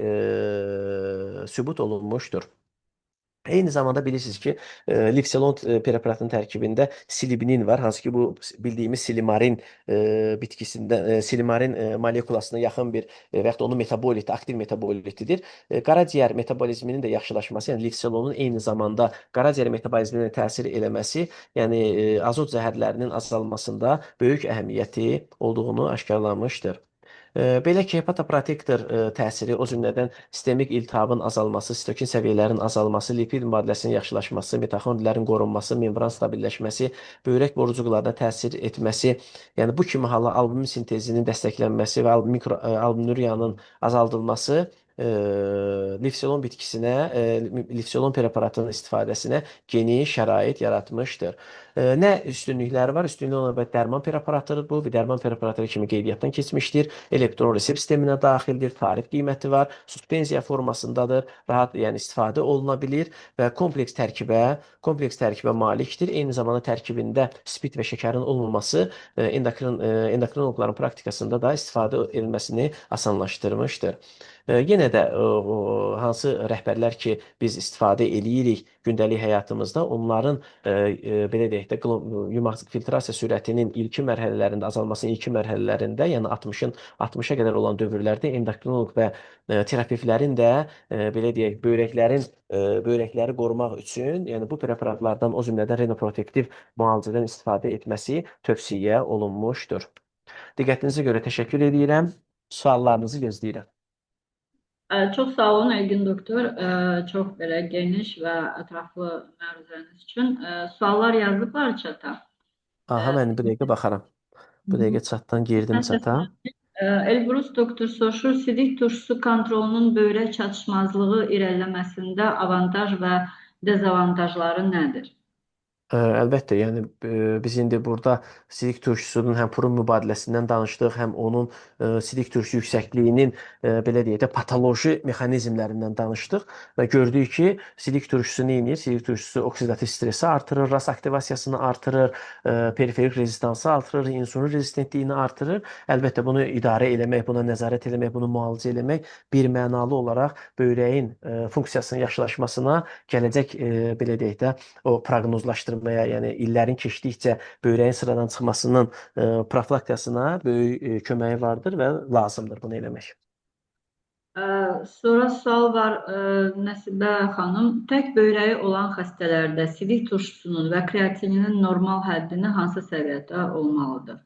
sübut olunmuşdur. Eyni zamanda bilirsiniz ki, Lifselon preparatının tərkibində silibinin var, hansı ki bu bildiyimiz silimarin bitkisində silimarin molekulasına yaxın bir və yaxud da onun metaboliti, aktiv metabolitidir. Qaraciyər metabolizminin də yaxşılaşması, yəni Lifselonun eyni zamanda qaraciyər metabolizminə təsir eləməsi, yəni azot zəhərlərinin azalmasında böyük əhəmiyyəti olduğunu aşkarlamışdır. Belə ki, hepatoprotektor təsiri, o cümlədən sistemik iltihabın azalması, sitokin səviyyələrinin azalması, lipid mübadiləsinin yaxşılaşması, mitoxondrilərin qorunması, membran stabilləşməsi, böyrək borucuqlarına təsir etməsi, yəni bu kimi hala albumin sintezinin dəstəklənməsi və albuminuriyanın azaldılması Lifselon bitkisinə, Lifselon preparatının istifadəsinə geniş şərait yaratmışdır. Nə üstünlükləri var? Üstünlüyü olan dərman preparatıdır bu. Bir dərman preparatı kimi qeydiyyatdan keçmişdir. Elektron resept sisteminə daxildir, tarif qiyməti var, suspenziya formasındadır, rahat, yəni istifadə oluna bilir və kompleks tərkibə malikdir. Eyni zamanda tərkibində spid və şəkərin olmaması endokrinoloqların praktikasında da istifadə edilməsini asanlaşdırmışdır. Yenə də hansı rəhbərlər ki, biz istifadə eləyirik gündəlik həyatımızda, onların belə deyək də yumaqcıq filtrasiya sürətinin ilkin mərhələlərində, azalmasının ilkin mərhələlərində, yəni 60-a qədər olan dövrlərdə endokrinoloq və terapevtlərin də belə deyək, böyrəkləri qorumaq üçün, yəni bu preparatlardan, o cümlədən renoprotektiv müalicədən istifadə etməsi tövsiyə olunmuşdur. Diqqətinizə görə təşəkkür edirəm. Suallarınızı gözləyirəm. Çox sağ olun Elgin doktor. Çox belə geniş və ətraflı məruzəniz üçün. Suallar yazıblar çata. Aha, mən bir dəqiqə baxaram. Bu dəqiqə çatdan girdim çata. Elbrus doktor soruşur, sidik turşusu kontrolunun böyrək çatışmazlığı irəliləməsində avantaj və dezavantajları nədir? Əlbəttə, yəni biz indi burada sidik turşusunun həm purun mübadiləsindən danışdıq, həm onun sidik turşusu yüksəkliyinin belə deyək də patoloji mexanizmlərindən danışdıq və gördük ki, sidik turşusu nə edir? Sidik turşusu oksidativ stresi artırır, RAS aktivasiyasını artırır, periferik rezistansı artırır, insulin rezistentliyini artırır. Əlbəttə bunu idarə eləmək, buna nəzarət eləmək, bunu müalicə eləmək bir mənalı olaraq böyrəyin funksiyasının yaxşılaşmasına, gələcək belə deyək də o proqnozlaşdırmaya, yəni illərin keçdikcə böyrəyin sıradan çıxmasının profilaktikasına böyük köməyi vardır və lazımdır bunu eləmək. Sonra sual var, Nəsibə xanım, tək böyrəyi olan xəstələrdə sidik turşusunun və kreatininin normal həddini hansı səviyyədə olmalıdır?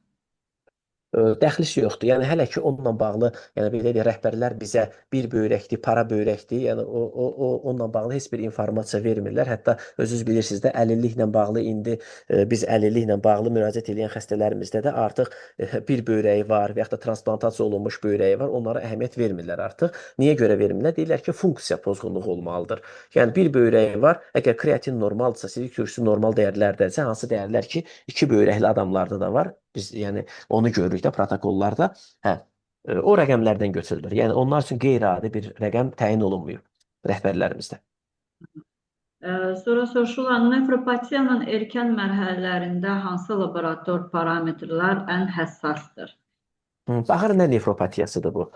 Dəxlisi yoxdur. Yəni hələ ki onunla bağlı, yəni belə deyək, rəhbərlər bizə bir böyrəkdir, para böyrəkdir. Yəni o onunla bağlı heç bir informasiya vermirlər. Hətta özünüz bilirsiniz də əlilliklə bağlı indi biz əlilliklə bağlı müraciət edən xəstələrimizdə də artıq bir böyrəyi var və yaxud da transplantasiya olunmuş böyrəyi var. Onlara əhəmiyyət vermirlər artıq. Niyə görə vermirlər? Deyirlər ki, funksiya pozğunluğu olmalıdır. Yəni bir böyrəyi var. Əgər kreatin normaldırsa, sidik turşusu normal dəyərlərdədirsə, hansı dəyərlər ki, iki böyrəkli adamlarda da var. Biz yəni onu görürük də protokollarda. Hə, o rəqəmlərdən götürülür. Yəni onlar üçün qeyri-adi bir rəqəm təyin olunmayıb rəhbərlərimizdə. Sonra soruşurlar, nefropatiyanın erkən mərhələlərində hansı laborator parametrlər ən həssasdır? Baxır nə nefropatiyasıdır bu?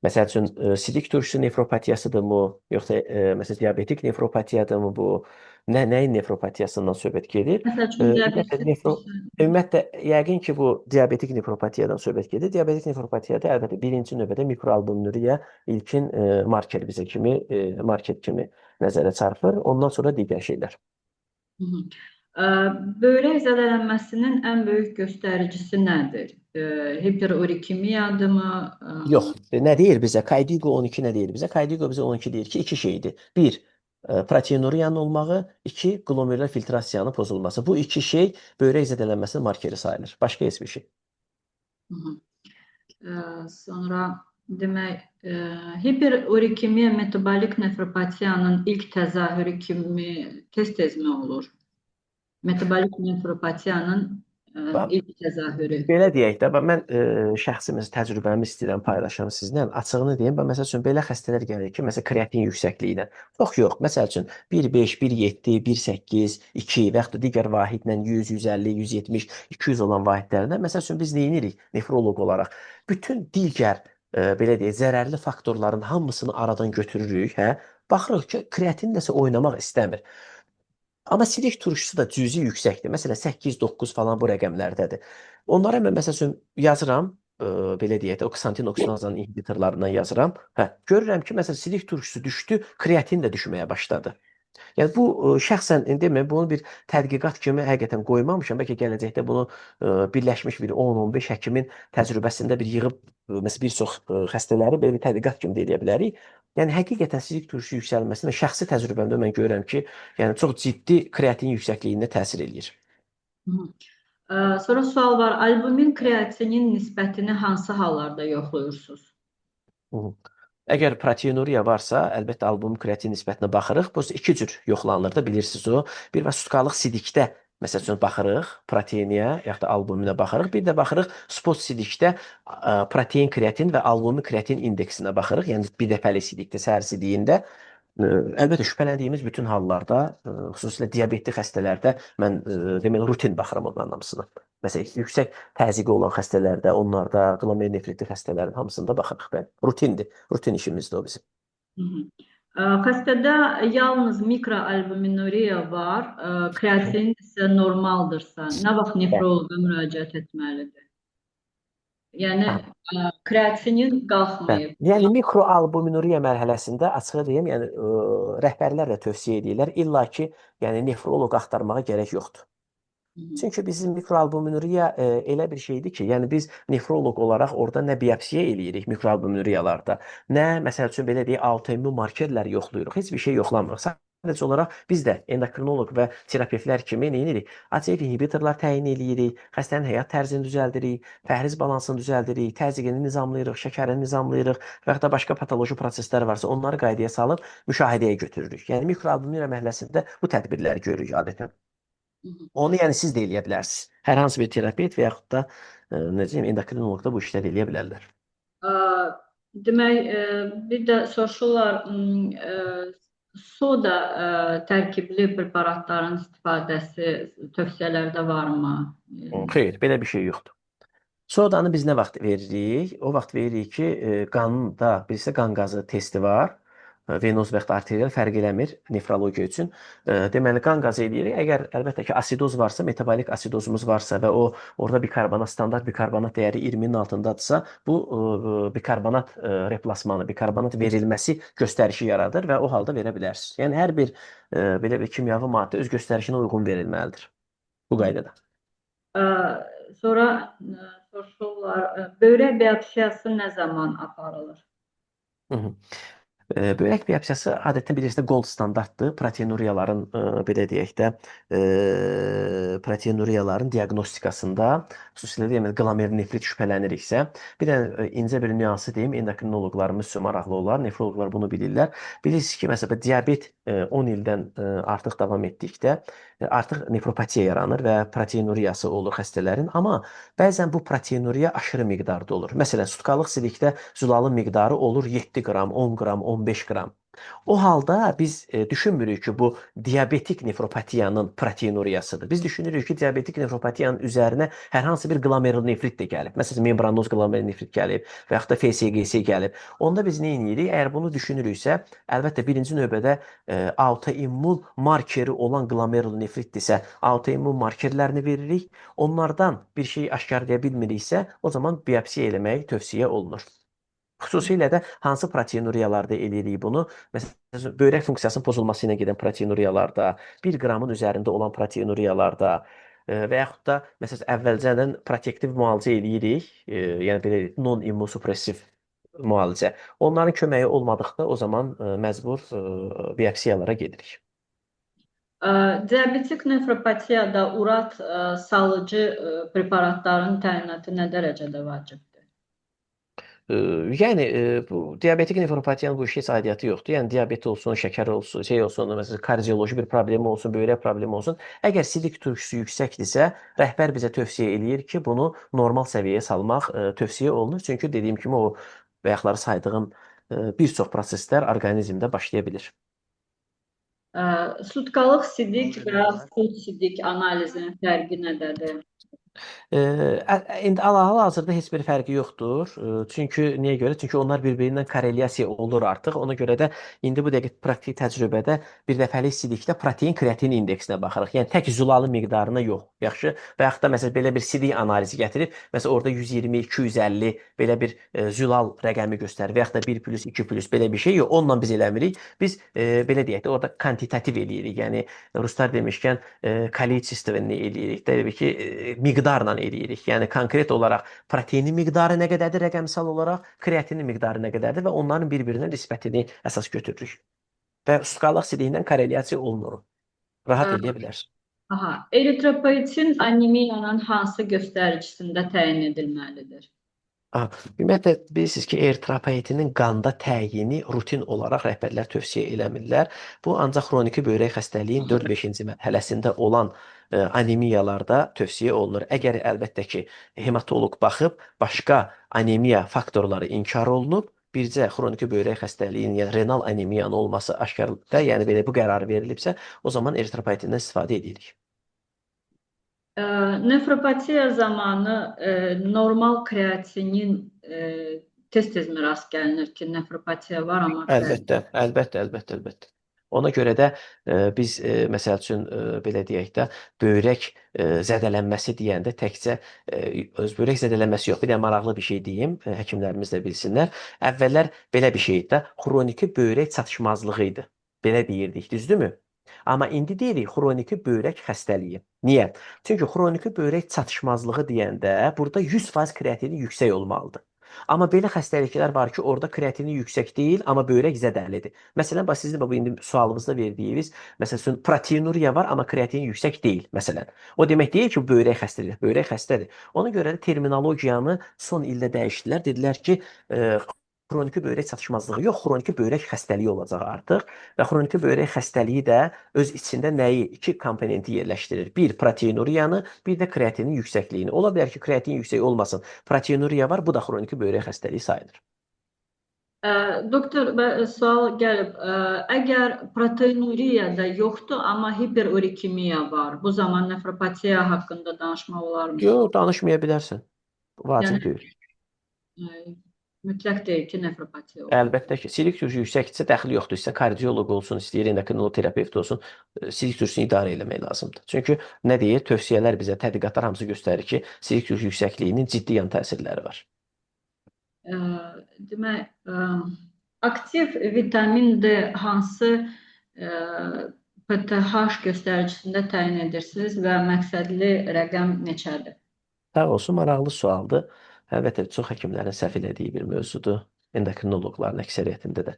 Məsəl üçün sidik turşusu nefropatiyasıdır mı, yoxsa məsələn diabetik nefropatiyadırmı bu? Nəyin nefropatiyasından söhbət gedir? Məsəl üçün Ümumiyyətlə diabetik ümumiyyətlə yəqin ki bu diabetik nefropatiyadan söhbət gedir. Diabetik nefropatiyada əlbəttə birinci növbədə mikroalbuminuriya ilkin marker bizə kimi marker kimi nəzərə çarpır. Ondan sonra digər şeylər. Hı -hı. Böyrək zədələnməsinin ən böyük göstəricisi nədir? Hiperurikemiyadırmı? Yox, nə deyir bizə? Kaydigo 12 nə deyir bizə? Kaydigo bizə 12 deyir ki, iki şeydir. Bir, proteinuriyanın olmağı, iki, glomerular filtrasiyanın pozulması. Bu iki şey böyrək zədələnməsinin markeri sayılır. Başqa heç bir şey. Hı -hı. Sonra demək, hiperurikemiya metabolik nefropatiyanın ilk təzahürü kimi tez-tezmi olur? Metabolik nefropatiyanın ilk təzahürü. Belə deyək də, bax, mən şəxsi məsələn təcrübəmi istəyirəm paylaşam sizinlə. Açığını deyim, bax, məsəl üçün belə xəstələr gəlir ki, məsələn kreatin yüksəkliyi ilə. Çox yox. Məsəl üçün 1.5, 1.7, 1.8, 2 və yaxud da digər vahidlə 100, 150, 170, 200 olan vahidlərlə məsəl üçün biz nə edirik nefroloq olaraq? Bütün digər belə deyək, zərərli faktorların hamısını aradan götürürük, hə? Baxırıq ki, kreatin nəsə oynamaq istəmir. Amma sidik turşusu da cüzi yüksəkdir. Məsələn 8-9 falan bu rəqəmlərdədir. Onlara mən məsəl üçün yazıram, belə deyək də, o ksantin oksidazanın inhibitorlarından yazıram. Hə, görürəm ki, məsələn sidik turşusu düşdü, kreatin də düşməyə başladı. Yəni bu şəxsən indi mən bunu bir tədqiqat kimi həqiqətən qoymamışam. Bəlkə gələcəkdə bunu birləşmiş bir 10-15 həkimin təcrübəsində bir yığıb məsələn bir çox xəstələri belə bir tədqiqat kimi də eləyə bilərik. Yəni həqiqətən sidik turşusu yüksəlməsində şəxsi təcrübəmdə mən görürəm ki, yəni çox ciddi kreatin yüksəkliyində təsir eləyir. Sonra sual var. Albumin kreatinin nisbətini hansı hallarda yoxlayırsınız? Hı. Əgər proteinuriya varsa, əlbəttə albumin kreatin nisbətinə baxırıq. Bu iki cür yoxlanılır da, bilirsiniz o. Bir var sutkalıq sidikdə məsəl üçün baxırıq proteiniyə, yaxud da albuminə baxırıq. Bir də baxırıq spot sidikdə protein kreatin və albumin kreatin indeksinə baxırıq. Yəni bir dəfəlik sidikdə, səhər sidiyində. Əlbəttə şübhələndiyimiz bütün hallarda, xüsusilə diabetli xəstələrdə mən deməli rutin baxıram onların hamısına. Məsələn, yüksək təzyiqi olan xəstələrdə, onlarda, glomerulonefritli xəstələrin hamısında baxırıq. Bəli, rutindir. Rutin işimizdir o bizim. Hı -hı. Xəstədə yalnız mikroalbuminuriya var, kreatinin isə normaldırsa, nə vaxt nefroloqa müraciət etməlidir? Yəni kreatinin qalxmayıb. Yəni mikroalbuminuriya mərhələsində açığı deyim, yəni rəhbərlər də tövsiyə edirlər, illa ki, yəni nefroloq axtarmağa gərək yoxdur. Çünki bizim mikroalbuminuriya elə bir şeydir ki, yəni biz nefroloq olaraq orada nə biopsiya eləyirik mikroalbuminuriyalarda, nə məsəl üçün belə deyək autoimmun markerlər yoxlayırıq. Heç bir şey yoxlamırıq. Sadəcə olaraq biz də endokrinoloq və terapevtlər kimi nə edirik? ACF inhibitorlar təyin eləyirik, xəstənin həyat tərzini düzəldirik, pəhriz balansını düzəldirik, təzyiqini nizamlayırıq, şəkərini nizamlayırıq və yaxud da başqa patoloji proseslər varsa onları qaydaya salıb müşahidəyə götürürük. Yəni mikroalbuminuriya mərhələsində bu tədbirləri görürük adətən. Hı hı. Onu yəni siz də eləyə bilərsiniz. Hər hansı bir terapevt və yaxud da necə deyim, endokrinoloq da bu işləri eləyə bilərlər. Demək, bir də soruşurlar, soda tərkibli preparatların istifadəsi tövsiyələrdə varmı? Xeyr, belə bir şey yoxdur. Sodanı biz nə vaxt veririk? O vaxt veririk ki, qanda, bilirsə qan qazı testi var. Venoz və yaxud da arterial fərq eləmir nefrologiya üçün. Deməli, qan qazı eləyirik. Əgər əlbəttə ki, asidoz varsa, metabolik asidozumuz varsa və o orada bikarbonat, standart bikarbonat dəyəri 20-nin altındadırsa, bu bikarbonat replasmanı, bikarbonat verilməsi göstərişi yaradır və o halda verə bilərsiniz. Yəni hər bir belə bir kimyəvi maddə öz göstərişinə uyğun verilməlidir. Bu qaydada. Sonra soruşurlar, böyrək biopsiyası nə zaman aparılır? Hı -hı. Böyrək biopsiyası adətən bilirsiniz gold standartdır. Proteinuriyaların belə deyək də, proteinuriyaların diaqnostikasında, xüsusilə də yəni glomerulonefrit şübhələniriksə, bir də incə bir nüansı deyim, endokrinoloqlarımız üçün maraqlı olar, nefroloqlar bunu bilirlər. Bilirsiniz ki, məsələn, diabet 10 ildən artıq davam etdikdə artıq nefropatiya yaranır və proteinuriyası olur xəstələrin, amma bəzən bu proteinuriya aşırı miqdarda olur. Məsələn, sutkalıq silikdə zülalın miqdarı olur 7 qram, 10 qram, 15 qram. O halda biz düşünmürük ki, bu diabetik nefropatiyanın proteinuriyasıdır. Biz düşünürük ki, diabetik nefropatiyanın üzərinə hər hansı bir glomerulonefrit də gəlib. Məsələn, membranoz glomerulonefrit gəlib və yaxud da FSGS gəlib. Onda biz nə edirik? Əgər bunu düşünürüksə, əlbəttə birinci növbədə autoimmun markeri olan glomerulonefritdirsə, autoimmun markerlərini veririk. Onlardan bir şey aşkarlaya bilmiriksə, o zaman biopsiya eləmək tövsiyə olunur. Xüsusilə də hansı proteinuriyalarda eləyirik bunu? Məsələn, böyrək funksiyasının pozulması ilə gedən proteinuriyalarda, 1 qramın üzərində olan proteinuriyalarda və yaxud da məsələn əvvəlcədən protektiv müalicə eləyirik, yəni belə non-immunosupressiv müalicə. Onların köməyi olmadıqda o zaman məcbur biopsiyalara gedirik. Diabetik nefropatiyada urat salıcı preparatların təyinatı nə dərəcədə vacibdir? Yəni bu diabetik nefropatiyanın bu işə heç aidiyyatı yoxdur. Yəni diabet olsun, şəkər olsun, şey olsun, məsələn, kardioloji bir problemi olsun, böyrək problemi olsun. Əgər sidik turşusu yüksəkdirsə, rəhbər bizə tövsiyə eləyir ki, bunu normal səviyyəyə salmaq tövsiyə olunur. Çünki dediyim kimi o bayaqları saydığım bir çox proseslər orqanizmdə başlaya bilir. Sutkalıq sidik və sut sidik analizinin fərqi nədədir? İndi hal-hazırda heç bir fərqi yoxdur. Çünki niyə görə? Çünki onlar bir-birindən korrelyasiya olur artıq. Ona görə də indi bu dəqiqə praktik təcrübədə bir dəfəlik sidikdə protein kreatin indeksinə baxırıq. Yəni tək zülalın miqdarına yox. Yaxşı? Və yaxud da məsələn belə bir sidik analizi gətirib, məsələn orada 120, 250 belə bir zülal rəqəmi göstərir və yaxud da 1 plus 2 plus belə bir şey yox. Onunla biz eləmirik. Biz belə deyək də orada kvantitativ eləyirik. Yəni ruslar demişkən kolичественный eləyirik də, elə ki miqdarla eləyirik. Yəni konkret olaraq proteinin miqdarı nə qədərdir rəqəmsal olaraq, kreatinin miqdarı nə qədərdir və onların bir-birinə nisbətini əsas götürürük. Və sutkalıq sidiyindən korrelyasiya olunur. Rahat eləyə bilər. Aha, eritropoietin anemiyanın hansı göstəricisində təyin edilməlidir? Aha, ümumiyyətlə bilirsiniz ki, eritropoietinin qanda təyini rutin olaraq rəhbərlər tövsiyə eləmirlər. Bu ancaq xroniki böyrək xəstəliyin 4-5-ci mərhələsində olan anemiyalarda tövsiyə olunur. Əgər əlbəttə ki, hematoloq baxıb başqa anemiya faktorları inkar olunub, bircə xroniki böyrək xəstəliyinin, yəni renal anemiyanın olması aşkarda, yəni belə bu qərar verilibsə, o zaman eritropoietindən istifadə edirik. Nefropatiya zamanı normal kreatinin tez-tez mi rast gəlinir ki, nefropatiya var, amma Əlbəttə, əlbəttə, əlbəttə, əlbəttə. Ona görə də biz məsəl üçün belə deyək də böyrək zədələnməsi deyəndə təkcə öz böyrək zədələnməsi yox. Bir də maraqlı bir şey deyim, həkimlərimiz də bilsinlər. Əvvəllər belə bir şey idi də, xroniki böyrək çatışmazlığı idi. Belə deyirdik, düzdürmü? Amma indi deyirik xroniki böyrək xəstəliyi. Niyə? Çünki xroniki böyrək çatışmazlığı deyəndə burada 100% kreatinin yüksək olmalıdır. Amma belə xəstəliklər var ki, orada kreatini yüksək deyil, amma böyrək zədəlidir. Məsələn, bax sizin bu indi sualınızda verdiyiniz, məsəl üçün proteinuriya var, amma kreatin yüksək deyil, məsələn. O demək deyil ki, bu böyrək xəstəlidir. Böyrək xəstədir. Ona görə də terminologiyanı son ildə dəyişdilər. Dedilər ki, Xroniki böyrək çatışmazlığı yox, xroniki böyrək xəstəliyi olacaq artıq. Və xroniki böyrək xəstəliyi də öz içində nəyi? İki komponenti yerləşdirir. Bir proteinuriyanı, bir də kreatinin yüksəkliyini. Ola bilər ki, kreatin yüksək olmasın. Proteinuriya var, bu da xroniki böyrək xəstəliyi sayılır. Doktor, sual gəlib. Əgər proteinuriya da yoxdur, amma hiperurikemiya var, bu zaman nefropatiya haqqında danışmaq olarmı? Yox, danışmaya bilərsən. Vacib Yəni, deyil. Mütləq deyil ki, nefropatiya olsun. Əlbəttə ki, silik turşu yüksəkdirsə dəxli yoxdur. İstər kardioloq olsun, istəyir endokrinoloq terapevt olsun, silik turşusunu idarə eləmək lazımdır. Çünki nə deyir? Tövsiyələr bizə, tədqiqatlar hamısı göstərir ki, silik turşu yüksəkliyinin ciddi yan təsirləri var. Demək, aktiv vitamin D hansı PTH göstəricisində təyin edirsiniz və məqsədli rəqəm neçədir? Sağ olsun, maraqlı sualdır. Əlbəttə, çox həkimlərin səhv elədiyi bir mövzudur. Endokrinoloqların əksəriyyətində də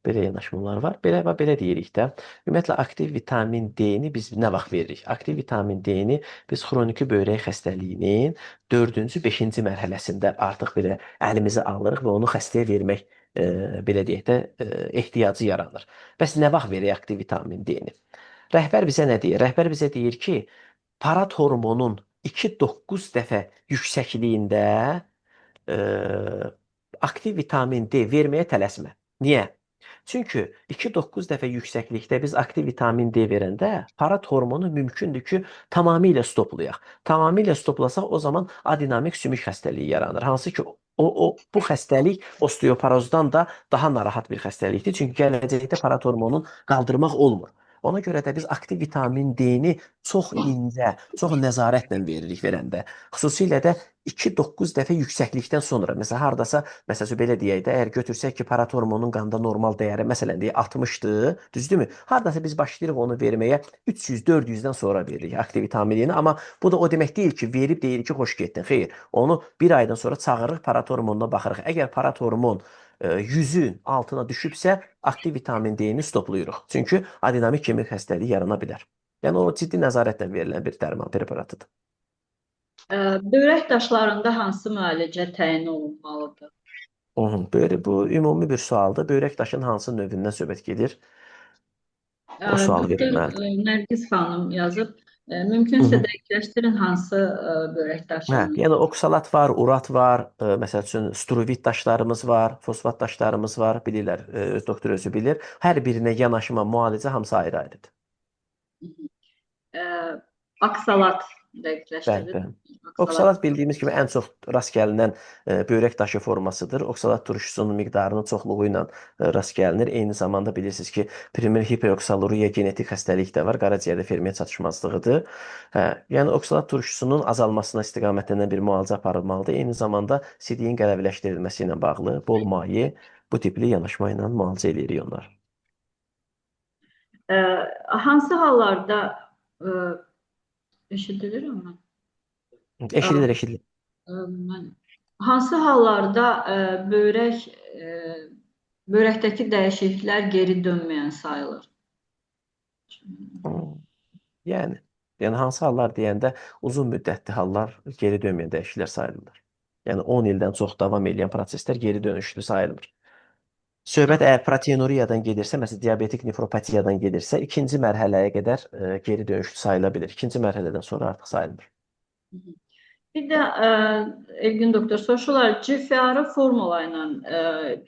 belə yanaşmalar var. Belə və belə deyirik də. Ümumiyyətlə, aktiv vitamin D-ni biz nə vaxt veririk? Aktiv vitamin D-ni biz xroniki böyrək xəstəliyinin 4-cü, 5-ci mərhələsində artıq belə əlimizə alırıq və onu xəstəyə vermək, belə deyək də, ehtiyacı yaranır. Bəs nə vaxt veririk aktiv vitamin D-ni? Rəhbər bizə nə deyir? Rəhbər bizə deyir ki, parat hormonun 2,9 dəfə yüksəkliyində aktiv vitamin D verməyə tələsmə. Niyə? Çünki 2,9 dəfə yüksəklikdə biz aktiv vitamin D verəndə parat hormonu mümkündür ki, tamamilə stoplayaq. Tamamilə stoplasaq o zaman adinamik sümük xəstəliyi yaranır. Hansı ki, o bu xəstəlik osteoporozdan da daha narahat bir xəstəlikdir. Çünki gələcəkdə parat hormonun qaldırmaq olmur. Ona görə də biz aktiv vitamin D-ni çox incə, çox nəzarətlə veririk verəndə. Xüsusilə də 2,9 dəfə yüksəklikdən sonra, məsələn, hardasa, məsələn, belə deyək də, əgər götürsək ki, parathormonun qanda normal dəyəri, məsələn, deyək 60-dır, düzdürmü? Hardasa biz başlayırıq onu verməyə 300-400-dən sonra veririk aktiv vitamin D-ni, amma bu da o demək deyil ki, verib deyirik ki, xoş getdin. Xeyr, onu bir aydan sonra çağırırıq, parathormonuna baxırıq. Əgər parathormon 100-ün altına düşübsə, aktiv vitamin D-ni stoplayırıq. Çünki adinamik kemik xəstəliyi yarana bilər. Yəni o ciddi nəzarətlə verilən bir dərman preparatıdır. Böyrək daşlarında hansı müalicə təyin olunmalıdır? Böyle, bu ümumi bir sualdır. Böyrək daşın hansı növündən söhbət gedir? O sual Doktor verilməlidir. Nərgiz xanım yazıb, mümkünsə dəqiqləşdirin hansı böyrək Hə, daşının. yəni oksalat var, urat var, məsəl üçün struvit daşlarımız var, fosfat daşlarımız var, bilirlər, öz doktor özü bilir. Hər birinə yanaşma, müalicə hamısı ayrı-ayrıdır. Aksalat Bəli, dəqiqləşdirdi. bəli. Aksalat. Oksalat bildiyimiz kimi ən çox rast gəlinən böyrək daşı formasıdır. Oksalat turşusunun miqdarının çoxluğu ilə rast gəlinir. Eyni zamanda bilirsiniz ki, primer hiperoksaluriya genetik xəstəlik də var. Qaraciyərdə ferment çatışmazlığıdır. Hə, yəni oksalat turşusunun azalmasına istiqamətlənən bir müalicə aparılmalıdır. Eyni zamanda sidiyin qələviləşdirilməsi ilə bağlı bol maye bu tipli yanaşma ilə müalicə eləyirik onlar. Hansı hallarda eşidilir amma? Eşidilir, eşidilir. Hansı hallarda böyrəkdəki dəyişikliklər geri dönməyən sayılır? Yəni hansı hallar deyəndə uzun müddətli hallar geri dönməyən dəyişikliklər sayılırlar. Yəni 10 ildən çox davam edən proseslər geri dönüşlü sayılmır. Söhbət əgər proteinuriyadan gedirsə, məsələn, diabetik nefropatiyadan gedirsə, ikinci mərhələyə qədər geri dönüşlü sayıla bilir. İkinci mərhələdən sonra artıq sayılmır. Bir də Elgin doktor soruşurlar, GFR-ı formula ilə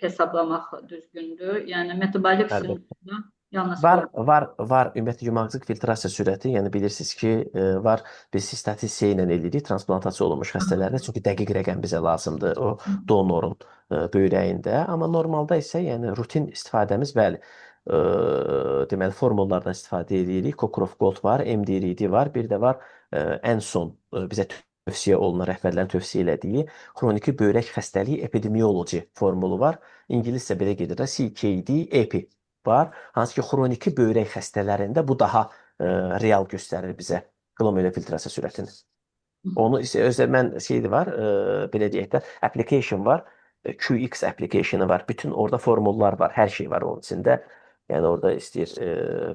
hesablamaq düzgündür? Yəni metabolik sindromda yalnız Var, var, var. Ümumiyyətlə yumaqcıq filtrasiya sürəti, yəni bilirsiniz ki, var. Biz sistatin C ilə eləyirik transplantasiya olunmuş xəstələrdə, çünki dəqiq rəqəm bizə lazımdır o donorun böyrəyində. Amma normalda isə, yəni rutin istifadəmiz bəli, deməli formullardan istifadə edirik. Cockcroft-Gault var, MDRD var, bir də var ən son bizə tövsiyə olunan, rəhbərlərin tövsiyə elədiyi xroniki böyrək xəstəliyi epidemioloji formulu var. İngiliscə belə gedir də, CKD-EPI var. Hansı ki, xroniki böyrək xəstələrində bu daha real göstərir bizə glomerulofiltrasiya sürətini. Onu isə özə mən şeydi var, belə deyək də, application var. QX application-ı var. Bütün orada formullar var, hər şey var onun içində. Yəni orada istəyir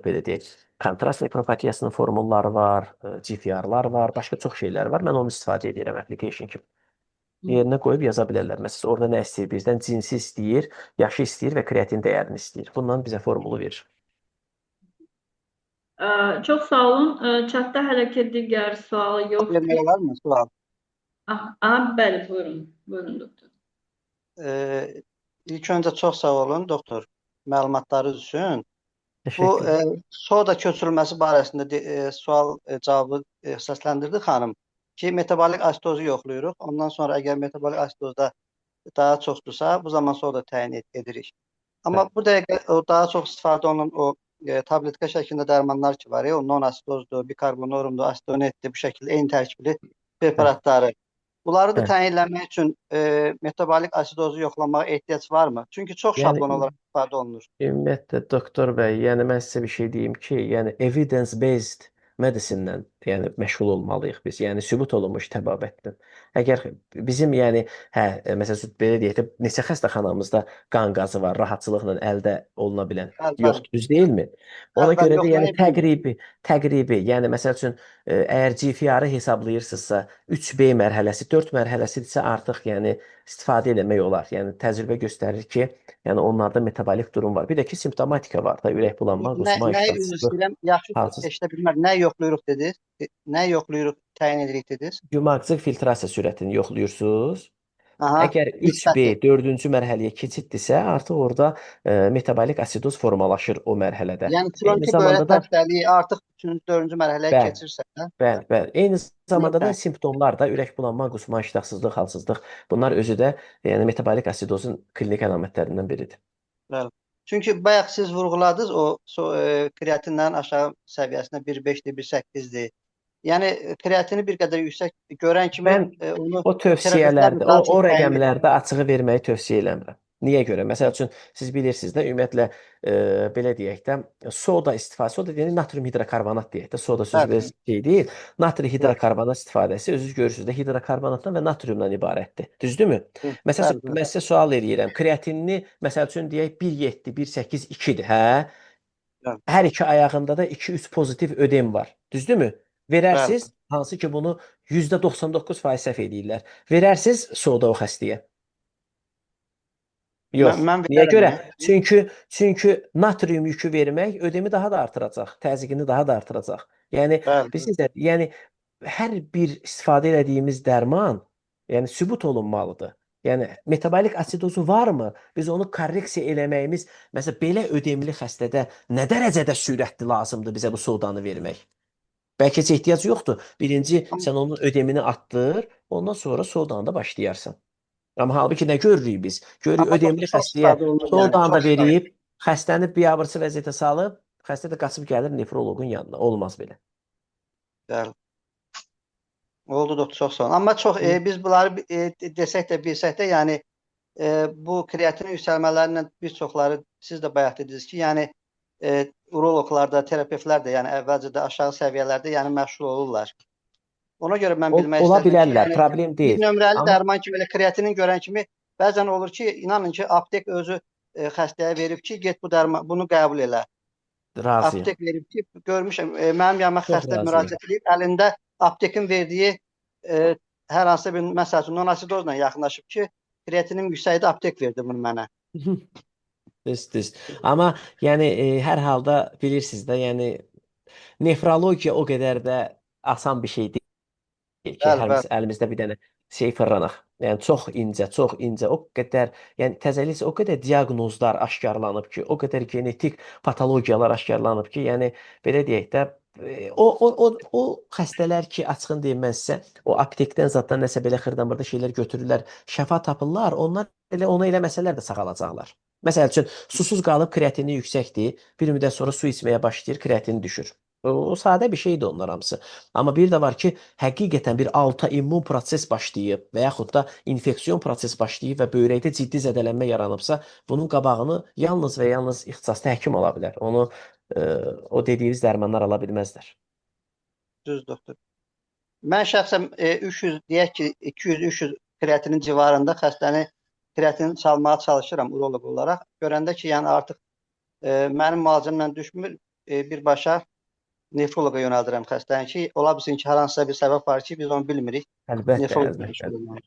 belə deyək, kontrast nefropatiyasının formulları var, GFR-lar var, başqa çox şeylər var. Mən onu istifadə edirəm application kimi. Yerinə qoyub yaza bilərlər. Məsələn, orada nə istəyir bizdən? Cinsi istəyir, yaşı istəyir və kreatin dəyərini istəyir. Bundan bizə formulu verir. Çox sağ olun. Chatda hələ ki digər sual yoxdur. Vermək olarmı sual? Ah, bəli, buyurun. Buyurun, doktor. İlk öncə çox sağ olun, doktor, məlumatlarınız üçün. Bu soda köçürülməsi barəsində sual cavabı səsləndirdi xanım ki, metabolik asitozu yoxlayırıq. Ondan sonra əgər metabolik asitozda daha çoxdursa, bu zaman soda təyin edirik. Amma bu dəqiqə o daha çox istifadə olunan o tabletka şəklində dərmanlar ki var, o non-asitozdur, bikarbonorumdur, asitonetdir, bu şəkildə eyni tərkibli preparatları. Bunları da təyin eləmək üçün metabolik asidozu yoxlamağa ehtiyac varmı? Çünki çox şablon olaraq istifadə olunur. Ümumiyyətlə, doktor bəy, yəni mən sizə bir şey deyim ki, yəni evidence-based medicine-lə yəni məşğul olmalıyıq biz. Yəni sübut olunmuş təbabətlə. Əgər bizim yəni hə, məsəl üçün belə deyək də neçə xəstəxanamızda qan qazı var, rahatçılıqla əldə oluna bilən. Bəli, bəli. Yoxdur, düz deyilmi? Ona Bəli, bəli, görə də yəni yoxlaya bilmirik. təqribi, yəni məsəl üçün əgər GFR-ı hesablayırsınızsa, 3B mərhələsi, 4 mərhələsidirsə artıq yəni istifadə eləmək olar. Yəni təcrübə göstərir ki, yəni onlarda metabolik durum var. Bir də ki, simptomatika var da, ürək bulanma, qusma, Nəyi üzr iştahsızlıq, istəyirəm, yaxşı halsız. eşidə bilmərəm. Nə yoxlayırıq dediniz? Nə yoxlayırıq, təyin edirik dediniz? Yumaqcıq filtrasiya sürətini yoxlayırsınız. Aha, Əgər 3B nisbəti. 4-cü mərhələyə keçiddirsə, artıq orada metabolik asidoz formalaşır o mərhələdə. Yəni Eyni xroniki zamanda böyrək da xəstəliyi artıq 3-cü, 4-cü mərhələyə bəli, keçirsə, də, bəli, bəli. Eyni zamanda da təyin. simptomlar da ürək bulanma, qusma, iştahsızlıq, halsızlıq, bunlar özü də yəni metabolik asidozun klinik əlamətlərindən biridir. Bəli. Çünki bayaq siz vurğuladınız o kreatinlərin aşağı səviyyəsinə 1.5-dir, 1.8-dir. Yəni kreatini bir qədər yüksək görən kimi Mən onu o terapevtlər tövsiyələrdə, daha o çox təyin edir. rəqəmlərdə açığı verməyi tövsiyə eləmirəm. Niyə görə? Məsəl üçün siz bilirsiniz də ümumiyyətlə belə deyək də soda istifadəsi, soda deyəndə natrium hidrokarbonat deyək də, soda sözü Bəli, belə şey deyil. Natrium bəli, hidrokarbonat istifadəsi özünüz görürsünüz də hidrokarbonatdan və natriumdan ibarətdir. Düzdürmü? Məsəl bəli, üçün bəli. mən sizə sual eləyirəm. Kreatinini məsəl üçün deyək 1.7, 1.8, 2-dir, hə? Bəli, Hər iki ayağında da 2-3 pozitiv ödem var. Düzdürmü? Bəli. Verərsiz, hansı ki bunu %99% səhv eləyirlər. Verərsiz soda o xəstəyə. Yox. Mən Niyə verərəm görə? ya. Çünki natrium yükü vermək ödemi daha da artıracaq, təzyiqini daha da artıracaq. Yəni Bəli, bəli. bilirsiniz də, yəni hər bir istifadə elədiyimiz dərman, yəni sübut olunmalıdır. Yəni metabolik asidozu varmı? Biz onu korreksiya eləməyimiz, məsələn, belə ödemli xəstədə nə dərəcədə sürətli lazımdır bizə bu sodanı vermək? Bəlkə heç ehtiyac yoxdur. Birinci, sən onun ödemini atdır, ondan sonra sodanı da başlayarsan. Amma halbuki nə görürük biz? Görürük Amma ödemli doktor çox xəstəyə istifadə olunur yəni, sodanı da çox istifadə. verib, xəstəni biabırçı vəziyyətə salıb, xəstə də qaçıb gəlir nefroloqun yanına. Olmaz belə. Bəli. Oldu doktor, çox sağ olun. Amma çox biz bunları desək də bilsək də, yəni bu kreatinin yüksəlmələrlə bir çoxları siz də bayaq dediniz ki, yəni uroloqlar da, terapevtlər də, yəni əvvəlcə də aşağı səviyyələrdə yəni məşğul olurlar. Ona görə mən bilmək Ola istədim ki, bilərlər, yəni problem bir deyil. nömrəli Amma dərman kimi elə kreatinin görən kimi bəzən olur ki, inanın ki, aptek özü xəstəyə verib ki, get bu dərman bunu qəbul elə. Razıyam. Aptek verib ki, görmüşəm, mənim yanıma Çox xəstə razıyam. müraciət edib, əlində aptekin verdiyi hər hansı bir məsəl üçün non-asidozla yaxınlaşıb ki, kreatinim yüksəkdir, aptek verdi bunu mənə. Düz, düz. Amma yəni hər halda bilirsiniz də, yəni nefrologiya o qədər də asan bir şey deyil ki, Bəli, hərimiz bəli. əlimizdə bir dənə şey fırlanaq. Yəni çox incə, çox incə, o qədər, yəni təzəlikcə o qədər diaqnozlar aşkarlanıb ki, o qədər genetik patologiyalar aşkarlanıb ki, yəni belə deyək də o xəstələr ki, açığını deyim mən sizə, o aptekdən zaddan nəsə belə xırda-mırda şeylər götürürlər, şəfa tapırlar, onlar elə onu eləməsələr də sağalacaqlar. Məsəl üçün susuz qalıb kreatini yüksəkdir, bir müddət sonra su içməyə başlayır, kreatini düşür. O sadə bir şeydir onlar hamısı. Amma bir də var ki, həqiqətən bir autoimmun proses başlayıb və yaxud da infeksion proses başlayıb və böyrəkdə ciddi zədələnmə yaranıbsa, bunun qabağını yalnız və yalnız ixtisaslı həkim ala bilər. Onu o dediyiniz dərmanlar ala bilməzlər. Düz doktor. Mən şəxsən 300 deyək ki, 200-300 kreatinin civarında xəstəni kreatin salmağa çalışıram uroloq olaraq. Görəndə ki, yəni artıq mənim müalicəmlə düşmür, birbaşa nefroloqa yönəldirəm xəstəni ki, ola bilsin ki, hər hansısa bir səbəb var ki, biz onu bilmirik. Əlbəttə, Nefroloq əlbəttə. məşğul olmalı.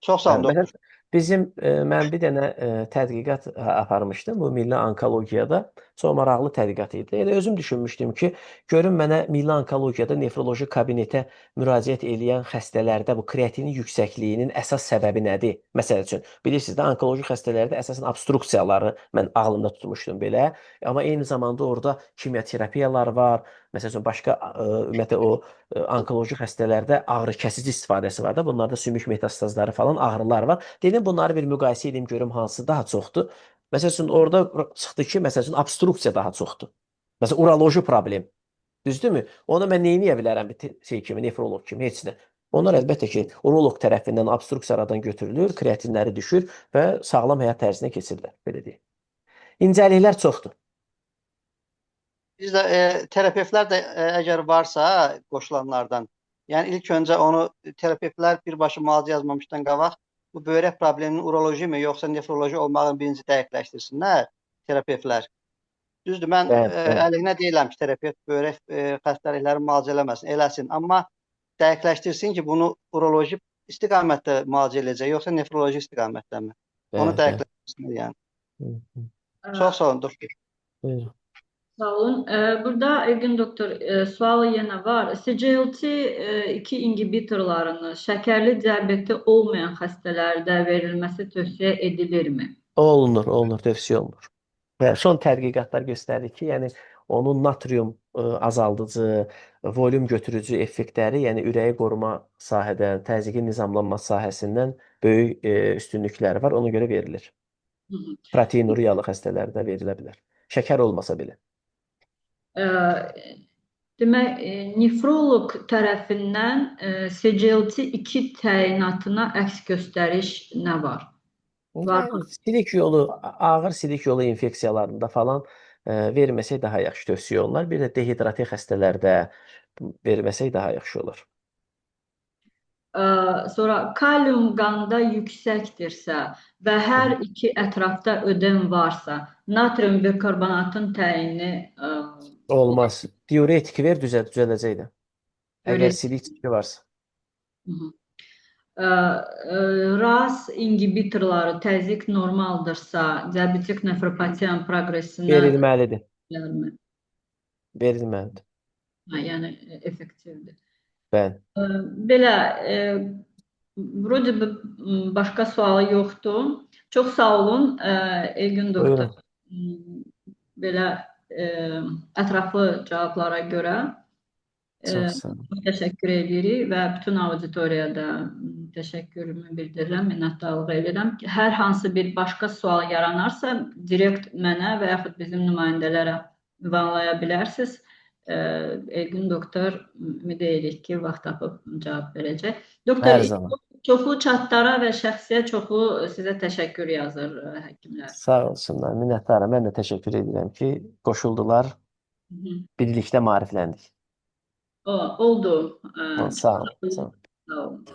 Çox sağ olun Məsələn, doktor. bizim mən bir dənə tədqiqat aparmışdım bu milli onkologiyada. Çox maraqlı tədqiqat idi. Elə özüm düşünmüşdüm ki, görüm mənə milli onkologiyada nefroloji kabinetə müraciət eləyən xəstələrdə bu kreatinin yüksəkliyinin əsas səbəbi nədir? Məsəl üçün, bilirsiniz də onkoloji xəstələrdə əsasən obstruksiyaları mən ağlımda tutmuşdum belə. Amma eyni zamanda orada kimyoterapiyalar var. Məsəl üçün başqa ümumiyyətlə o onkoloji xəstələrdə ağrı kəsici istifadəsi var da. Bunlarda sümük metastazları falan ağrılar var. Dedim bunları bir müqayisə edim görüm hansı daha çoxdur. Məsəl üçün orada çıxdı ki, məsəl üçün obstruksiya daha çoxdur. Məsələn uroloji problem. Düzdürmü? Ona mən nə edə bilərəm bir şey kimi, nefroloq kimi, heç nə. Onlar əlbəttə ki, uroloq tərəfindən obstruksiya aradan götürülür, kreatinləri düşür və sağlam həyat tərzinə keçirlər, belə deyək. İncəliklər çoxdur. Biz də terapevtlər də əgər varsa qoşulanlardan, yəni ilk öncə onu terapevtlər birbaşa müalicə yazmamışdan qabaq bu böyrək probleminin uroloji mi yoxsa nefroloji olmağını birinci dəqiqləşdirsinlər terapevtlər. Düzdür, mən Bəli, bəli. əleyhinə deyiləm ki, terapevt böyrək xəstəlikləri müalicə eləməsin, eləsin. Amma dəqiqləşdirsin ki, bunu uroloji istiqamətdə müalicə eləyəcək, yoxsa nefroloji istiqamətdəmi? Onu Bəli, bəli. dəqiqləşdirsinlər yəni. Hı, hı. Çox sağ olun doktor. Buyurun. Sağ olun. Burada Elgin doktor sualı yenə var. SGLT2 inhibitorlarını şəkərli diabeti olmayan xəstələrdə verilməsi tövsiyə edilirmi? Olunur, olunur, tövsiyə olunur. Və son tədqiqatlar göstərir ki, yəni onun natrium azaldıcı, volüm götürücü effektləri, yəni ürəyi qoruma sahədə, təzyiqin nizamlanması sahəsindən böyük üstünlükləri var. Ona görə verilir. Hı hı. Proteinuriyalı xəstələrdə verilə bilər. Şəkər olmasa belə. Demək, nefroloq tərəfindən SGLT2 təyinatına əks göstəriş nə var? Var mı? Yəni silik yolu, ağır silik yolu infeksiyalarında falan verməsək daha yaxşı tövsiyə olunar. Bir də dehidrati xəstələrdə verməsək daha yaxşı olar. Sonra kalium qanda yüksəkdirsə və hər iki ətrafda ödem varsa, natrium bikarbonatın təyini Olmaz. Diuretik ver, düzələcək də. Əgər öyle. silik çıxı varsa. Hı hı. RAS inhibitorları təzyiq normaldırsa, diabetik nefropatiyanın proqresinə Verilməlidir. bilərmi? Verilməlidir. Ha, yəni effektivdir. Bəli. Belə, вроде бы başqa sualı yoxdur. Çox sağ olun, Elgin doktor. Buyurun. Belə ətraflı cavablara görə. Çox sağ olun. Çox təşəkkür edirik və bütün auditoriyaya da təşəkkürümü bildirirəm, minnətdarlıq edirəm. Hər hansı bir başqa sual yaranarsa, direkt mənə və yaxud bizim nümayəndələrə ünvanlaya bilərsiniz. Elgin doktor ümid edirik ki, vaxt tapıb cavab verəcək. Doktor, Hər zaman. çoxlu chatlara və şəxsiyə çoxlu sizə təşəkkür yazır həkimlər. Sağ olsunlar. Minnətdaram. Mən də təşəkkür edirəm ki, qoşuldular. Hı -hı. Birlikdə maarifləndik. O, oldu. Sağ olun. Sağ olun. Sağ olun.